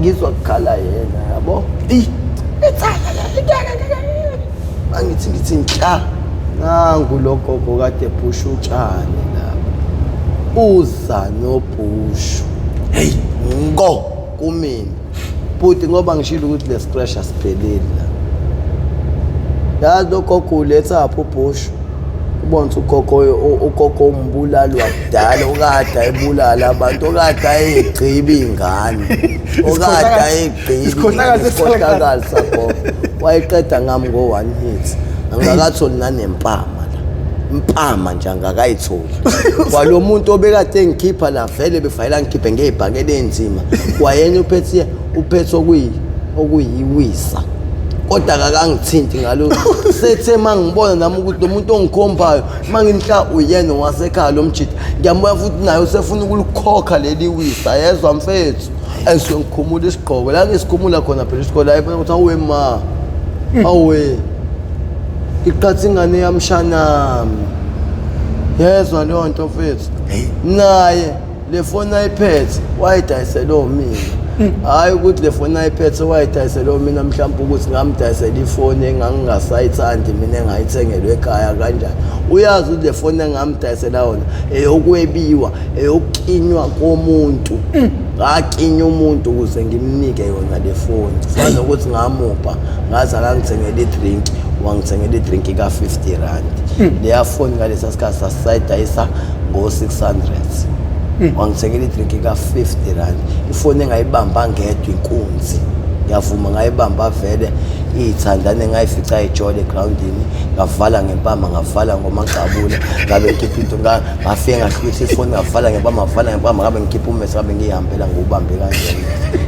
ngizwa kukhala yena yabo. Mangithi ngithi nhla, nangu lo gogo kade ephusha utshani lapha, uza nobhushu. Hey ngo kumina bhuti, ngoba ngishilo ukuthi le scratch asipheleli la. Yazi lo gogo uletha phi ubhushu? Ubona ukuthi ugogo ugogo umbulali wakudala okade ayebulala abantu okade ayegqiba iy'ngane okade ayegqiba Isikhohlakali isikhohlakali sagogo wayeqeda ngami ngo-one hit angakatholi nanempama la impama nje angakayitholi kwalo muntu obekade engikhipha la vele befanele angikhiphe ngey'bhakela ey'nzima kwayena uphethe uphethe okuyiwisa kodwa akakangithinti ngalo sethe uma ngibona nami ukuthi lo muntu ongikhombayo uma nginhla uyena wasekhaya lo mjita ngiyambona futhi naye usefuna ukulikhokha leli wisa yezwa mfethu engisuke ngikhumula isigqoko la ngisikhumula khona phela isigqoko la ebona ukuthi awe ma awe iqhatha ingane yamshanami yezwa leyo nto mfethu naye le foni ayiphethe wayidayisela omina hhayi ukuthi le foni ayiphethe wayidayisela omina mhlawumpe ukuthi ngamdayisela ifoni engangingasayithandi mina engayithengelwe ekhaya kanjani uyazi ukuthi le foni engamdayisela yona eyokwebiwa eyokukinywa komuntu ngakinya umuntu ukuze ngimnike yona le foni fana nokuthi ngamupha ngaze akangithengela i-drink wangithengela i-drink ka-50 rand leya foni ngalesa sikhathi sasisayidayisa ngo-600 wangithengela i-drink ka-50 rand ifoni engayibamba ngedwa inkunzi ngiyavuma ngayibamba vele iy'thandane ngayifica ijole egrawundini ngavala ngempama ngavala ngomagqabula ngabe ngikhipha into ngafike ngahlwitha ifoni ngavala ngempama ngavala ngempama ngabe ngikhipha ummese ngabe ngiyihambela ngiwubambe kanjena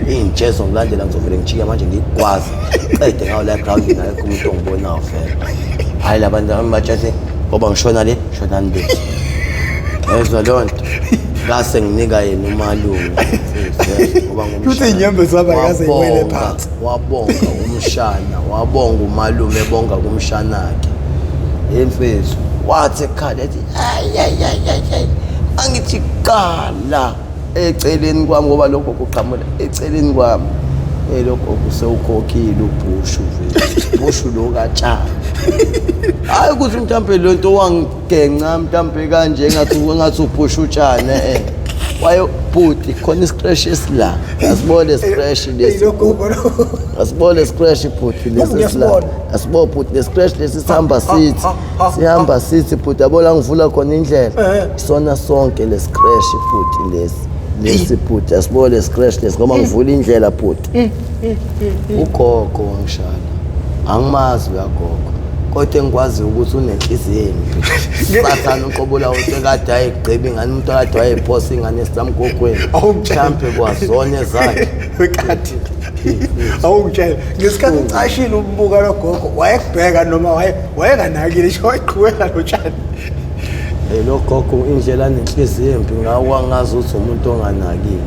iy'ntshezo ngilandela ngizovele ngijike manje ngiyigwaze qede ngawo la egrawundini akekho umuntu ongibonayo vele hhayi la bantu batshele ngoba ngishona le shonani le yezwa leyo nto ngase nginika yena umalume ngoba ngumshana iy'nyembezi zami akaze yiwele phansi wabonga umshana wabonga umalume ebonga kumshanakhe emfethu wathi ekhala ethi ayi angithi qala eceleni kwami ngoba lokho kuqhamula eceleni kwami elokho kusewukhokhile ubhushu vele ubhushu lo katshani hayi ukuthi mhlampe le nto wangigenca mhlampe kanje engathi engathi ubhusha utshani eh waye bhuti khona iscratch esila asibone iscratch lesi asibone iscratch bhuti lesi esila asibone bhuti lescratch lesi sihamba sithi sihamba sithi bhuti yabo la ngivula khona indlela isona sonke lescratch bhuti lesi lesi bhuti asibone lescratch lesi ngoba ngivula indlela bhuti ugogo wangishala angimazi uyagogo kodwa engikwazi ukuthi unenhliziyo embi sathane uqobo lawo into ekade ayegqiba ingane umuntu akade wayephosa ingane esilamgogweni mhlampe kwazona ezakhe wekati awungitshela ngesikhathi ucashile umbuka logogo wayekubheka noma wayenganakile nje wayeqhubeka notshani lo gogo indlela anenhliziyo embi ngawo angazi ukuthi umuntu onganakile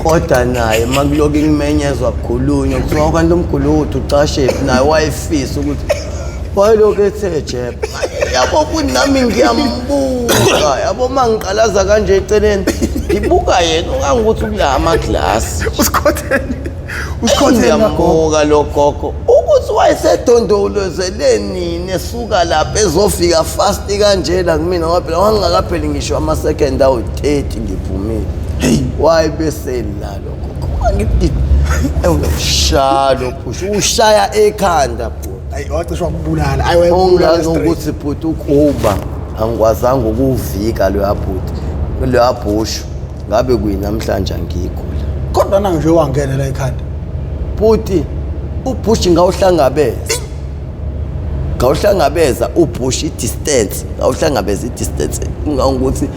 kodwa naye uma kuloku kumenyezwa kukhulunywa kuthiwa kanti umgulukudu ucashephi naye wayefisa ukuthi wayelokhu ethe jebhe yabo futhi nami ngiyambuka yabo uma ngiqalaza kanje eceleni ngibuka yena ungangukuthi ukula amaglasi usikhotheni usikhotheni ngiyambuka lo gogo ukuthi wayesedondolozele nini esuka lapha ezofika fast kanje la kumina ngoba phela wangingakapheli ngisho ama-second awu-30 ngiphumile wayebesela lo gogo angithi ewushalo phusha ushaya ekhanda bhuti ayi wacishe wakubulala ayi wayekubulala straight ukuthi bhuti ukuba angikwazanga ukuvika loya bhuti loya bhushu ngabe kuyinamhlanje angikho la kodwa na nje wangena la ekhanda bhuti ubhushi ngawuhlangabeza ngawuhlangabeza ubhushi i-distance ngawuhlangabeza i-distance ngangokuthi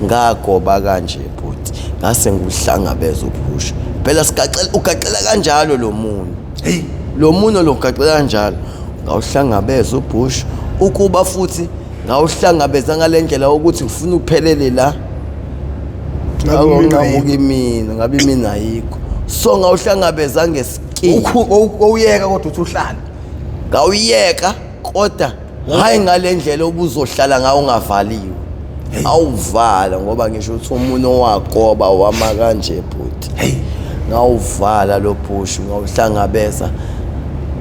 ngagoba kanje bhuti ngase ngiwuhlangabeza ubhushi phela sigaxela ugaxela kanjalo lo muntu hey lo muno lo ugaxela kanjalo ngawuhlangabeza ubhushi ukuba futhi ngawuhlangabeza ngale ndlela yokuthi ngifuna uphelele la nqamuka imina ngabe imina ayikho so ngawuhlangabeza ngeskill owuyeka kodwa uthi uhlala ngawuyeka kodwa hayi ngale ndlela obuzohlala ngawo ungavaliwe awuvala ngoba ngisho ukuthi umuntu owagoba wama kanje bhuti ngawuvala lo bhushu ngawuhlangabeza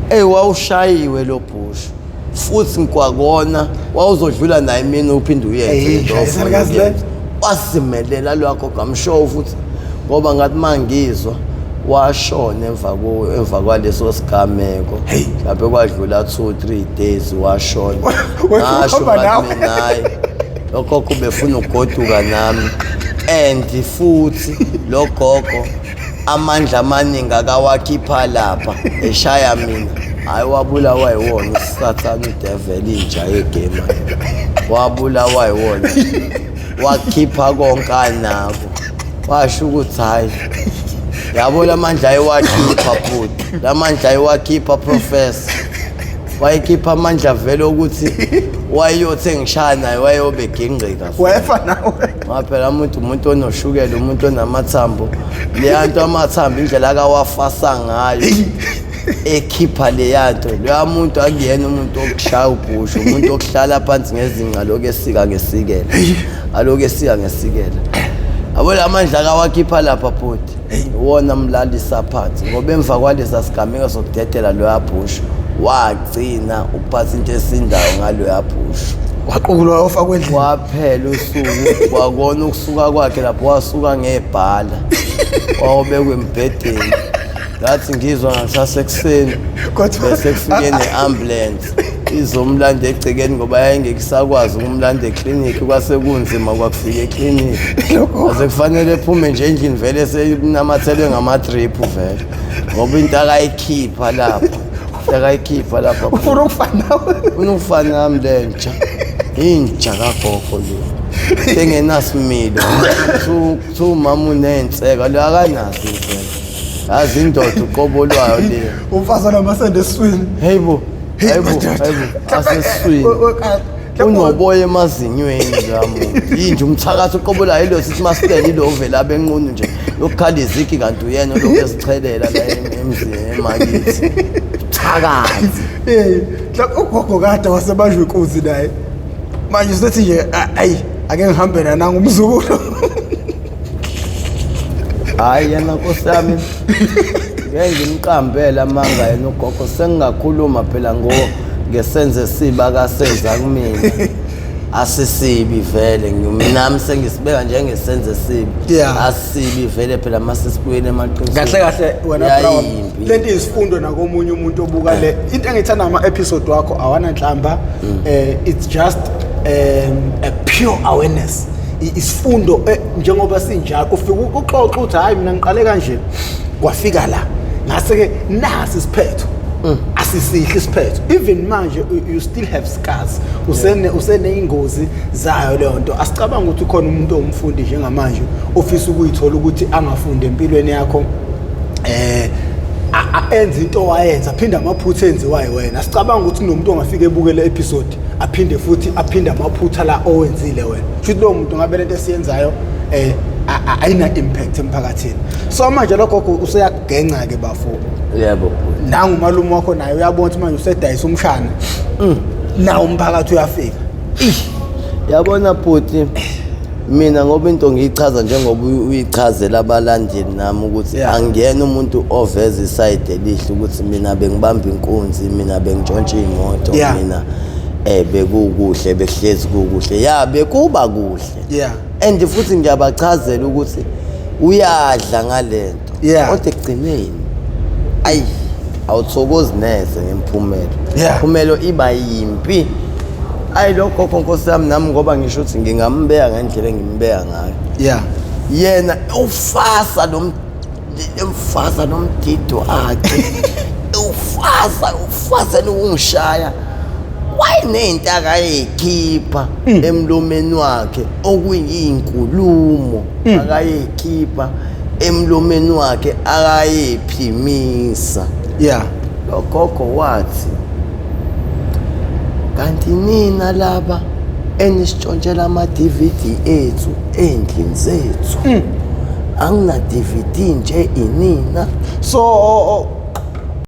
eyi wawushayiwe lo bhushu futhi ngikwakona wawuzodlula naye mina uphinde uyenze Eyi, lento shaya ofuna isalukazi le. ukuyenza. Wasimelela lwakho gamshow futhi ngoba ngathi mangizwa Washona emva kwaleso sigameko. Mhlawumbe kwadlula 2 3 days washona. Ngasho ngathi mina hayi, lo gogo ubefuna ukugoduka nami. And futhi lo gogo amandla amaningi akawakhipha lapha eshaya mina. Hayi, wabulawa yiwona usathane, udevil, inja yegame. Wabulawa yiwona, wakhipha konke anako, washo ukuthi hayi, yabo lamandla ayewakhipha futhi lamandla ayewakhipha, professor, wayekhipha amandla vele ukuthi wayeyothi engishaya naye wayeyobe egingqika. Wayefa nawe. Ngoba phela umuntu onoshukela, umuntu onamathambo, leya nto amathambo indlela akawafasa ngayo ekhipha leya nto, loya muntu akuyena umuntu okushaya ubhushu, umuntu okuhlala phansi ngezinqa lokhu esika ngesikela, alokhu esika ngesikela. Yabo la mandla akawakhipha lapha bhuti, iwona mlalisa phansi, ngoba emva kwalesa sigameko sokudedela loya bhushu, wagcina ukuphatha into esindayo ngaloya bhushu. Waqukulwa wafakwa endlini. Kwaphela usuku kwakona ukusuka kwakhe lapho, wasuka ngebhala, wawubekwa embhedeni. Ngathi ngizwa ngakusasa ekuseni bese kufike ne-ambulance izomlanda egcekeni, ngoba yayingeke isakwazi ukumlanda eklinikhi, kwase kunzima kwakufika eklinikhi. Ase kufanele ephume nje endlini vele seyinamathelwe ngama-drip vele, ngoba into akayikhipha lapha, into akayikhipha lapha. Ufuna ukufana nawe. Ufuna ukufana nami. Le nja, inja kagogo le engenasimilo. Kuthiwa umama uney'nseka, lo akanazo iy'nseka, yazi indoda uqobo lwayo le. Umfazi onamasende esiswini. Hey bo, Hey, hey bo, madoda. hey bo, asesiswini unoboya emazinyweni loya muntu, yinje umthakathi uqobo lwayo ilo sithi masitele ilo vele abenqunu nje lokukhala izigi, kanti uyena olokhu ezichelela la emzini emakithi, thakathi. Hey, mhlawumbe ugogo kade wasebanjwa inkunzi naye. Manje usethi nje ayi, ake ngihambe nananga umzukulu. Hhayi yena nkosi yami, ngeke ngimqambele amanga yena ugogo, sengingakhuluma phela ngo ngesenze esibi akasenza kumina, asisibi vele nami sengisibeka njengesenze esibi. Asibi vele phela masesibuyele emaqinisweni. Kahle kahle wena Brown, Yayimbi. lento isifundo nakomunye umuntu obuka le into. Engithanda ama episode wakho, awananhlamba, it's just a pure awareness. Isifundo njengoba sinjalo, ufika uxoxa uthi hayi, mina ngiqale kanje, kwafika la, ngase ke nasi isiphetho, asisihle isiphetho. Even manje you still have scars, useneyingozi zayo leyo nto. Asicabanga ukuthi ukhona umuntu owumfundi njengamanje ofisa ukuyithola ukuthi angafundi empilweni yakho, enze into wayenza, aphinde amaphutha enziwayo wena. Sicabanga ukuthi kunomuntu ongafika ebukele episode, aphinde futhi aphinde amaphutha la owenzile wena. Futhi lowo muntu ngabe lento esiyenzayo ayina impact emphakathini. So manje lokho useyakugenca ke bafo. Yebo bhuti. Nangu umalume wakho naye uyabona ukuthi manje usedayisa umshana, nawo umphakathi uyafika. Yabona bhuti, mina ngoba into ngiyichaza njengoba uyichazela abalandeli nami ukuthi angiyena umuntu oveza i-side elihle ukuthi mina bengibamba inkunzi, mina bengitshontsha iy'moto, mina bekukuhle, bekuhlezi kukuhle, ya, bekuba kuhle. And futhi ngiyabachazela ukuthi uyadla ngalento, kodwa ekugcineni ayi, awuthokozi neze ngemphumelo. Imphumelo iba yimpi. Ayi lo gogo nkosi yami, nami ngoba ngisho ukuthi ngingambeka ngendlela engimbeka ngayo, yena ufasa lo emfasa nomdido akhe, ufasa ufasela ukungishaya, wayenento akayikhipha emlomeni wakhe, okuyinkulumo akayikhipha emlomeni wakhe, akayiphimisa. Lo gogo wathi, kanti nina laba enisitshontshela ama-DVD ethu ey'ndlini zethu, angina DVD nje inina. So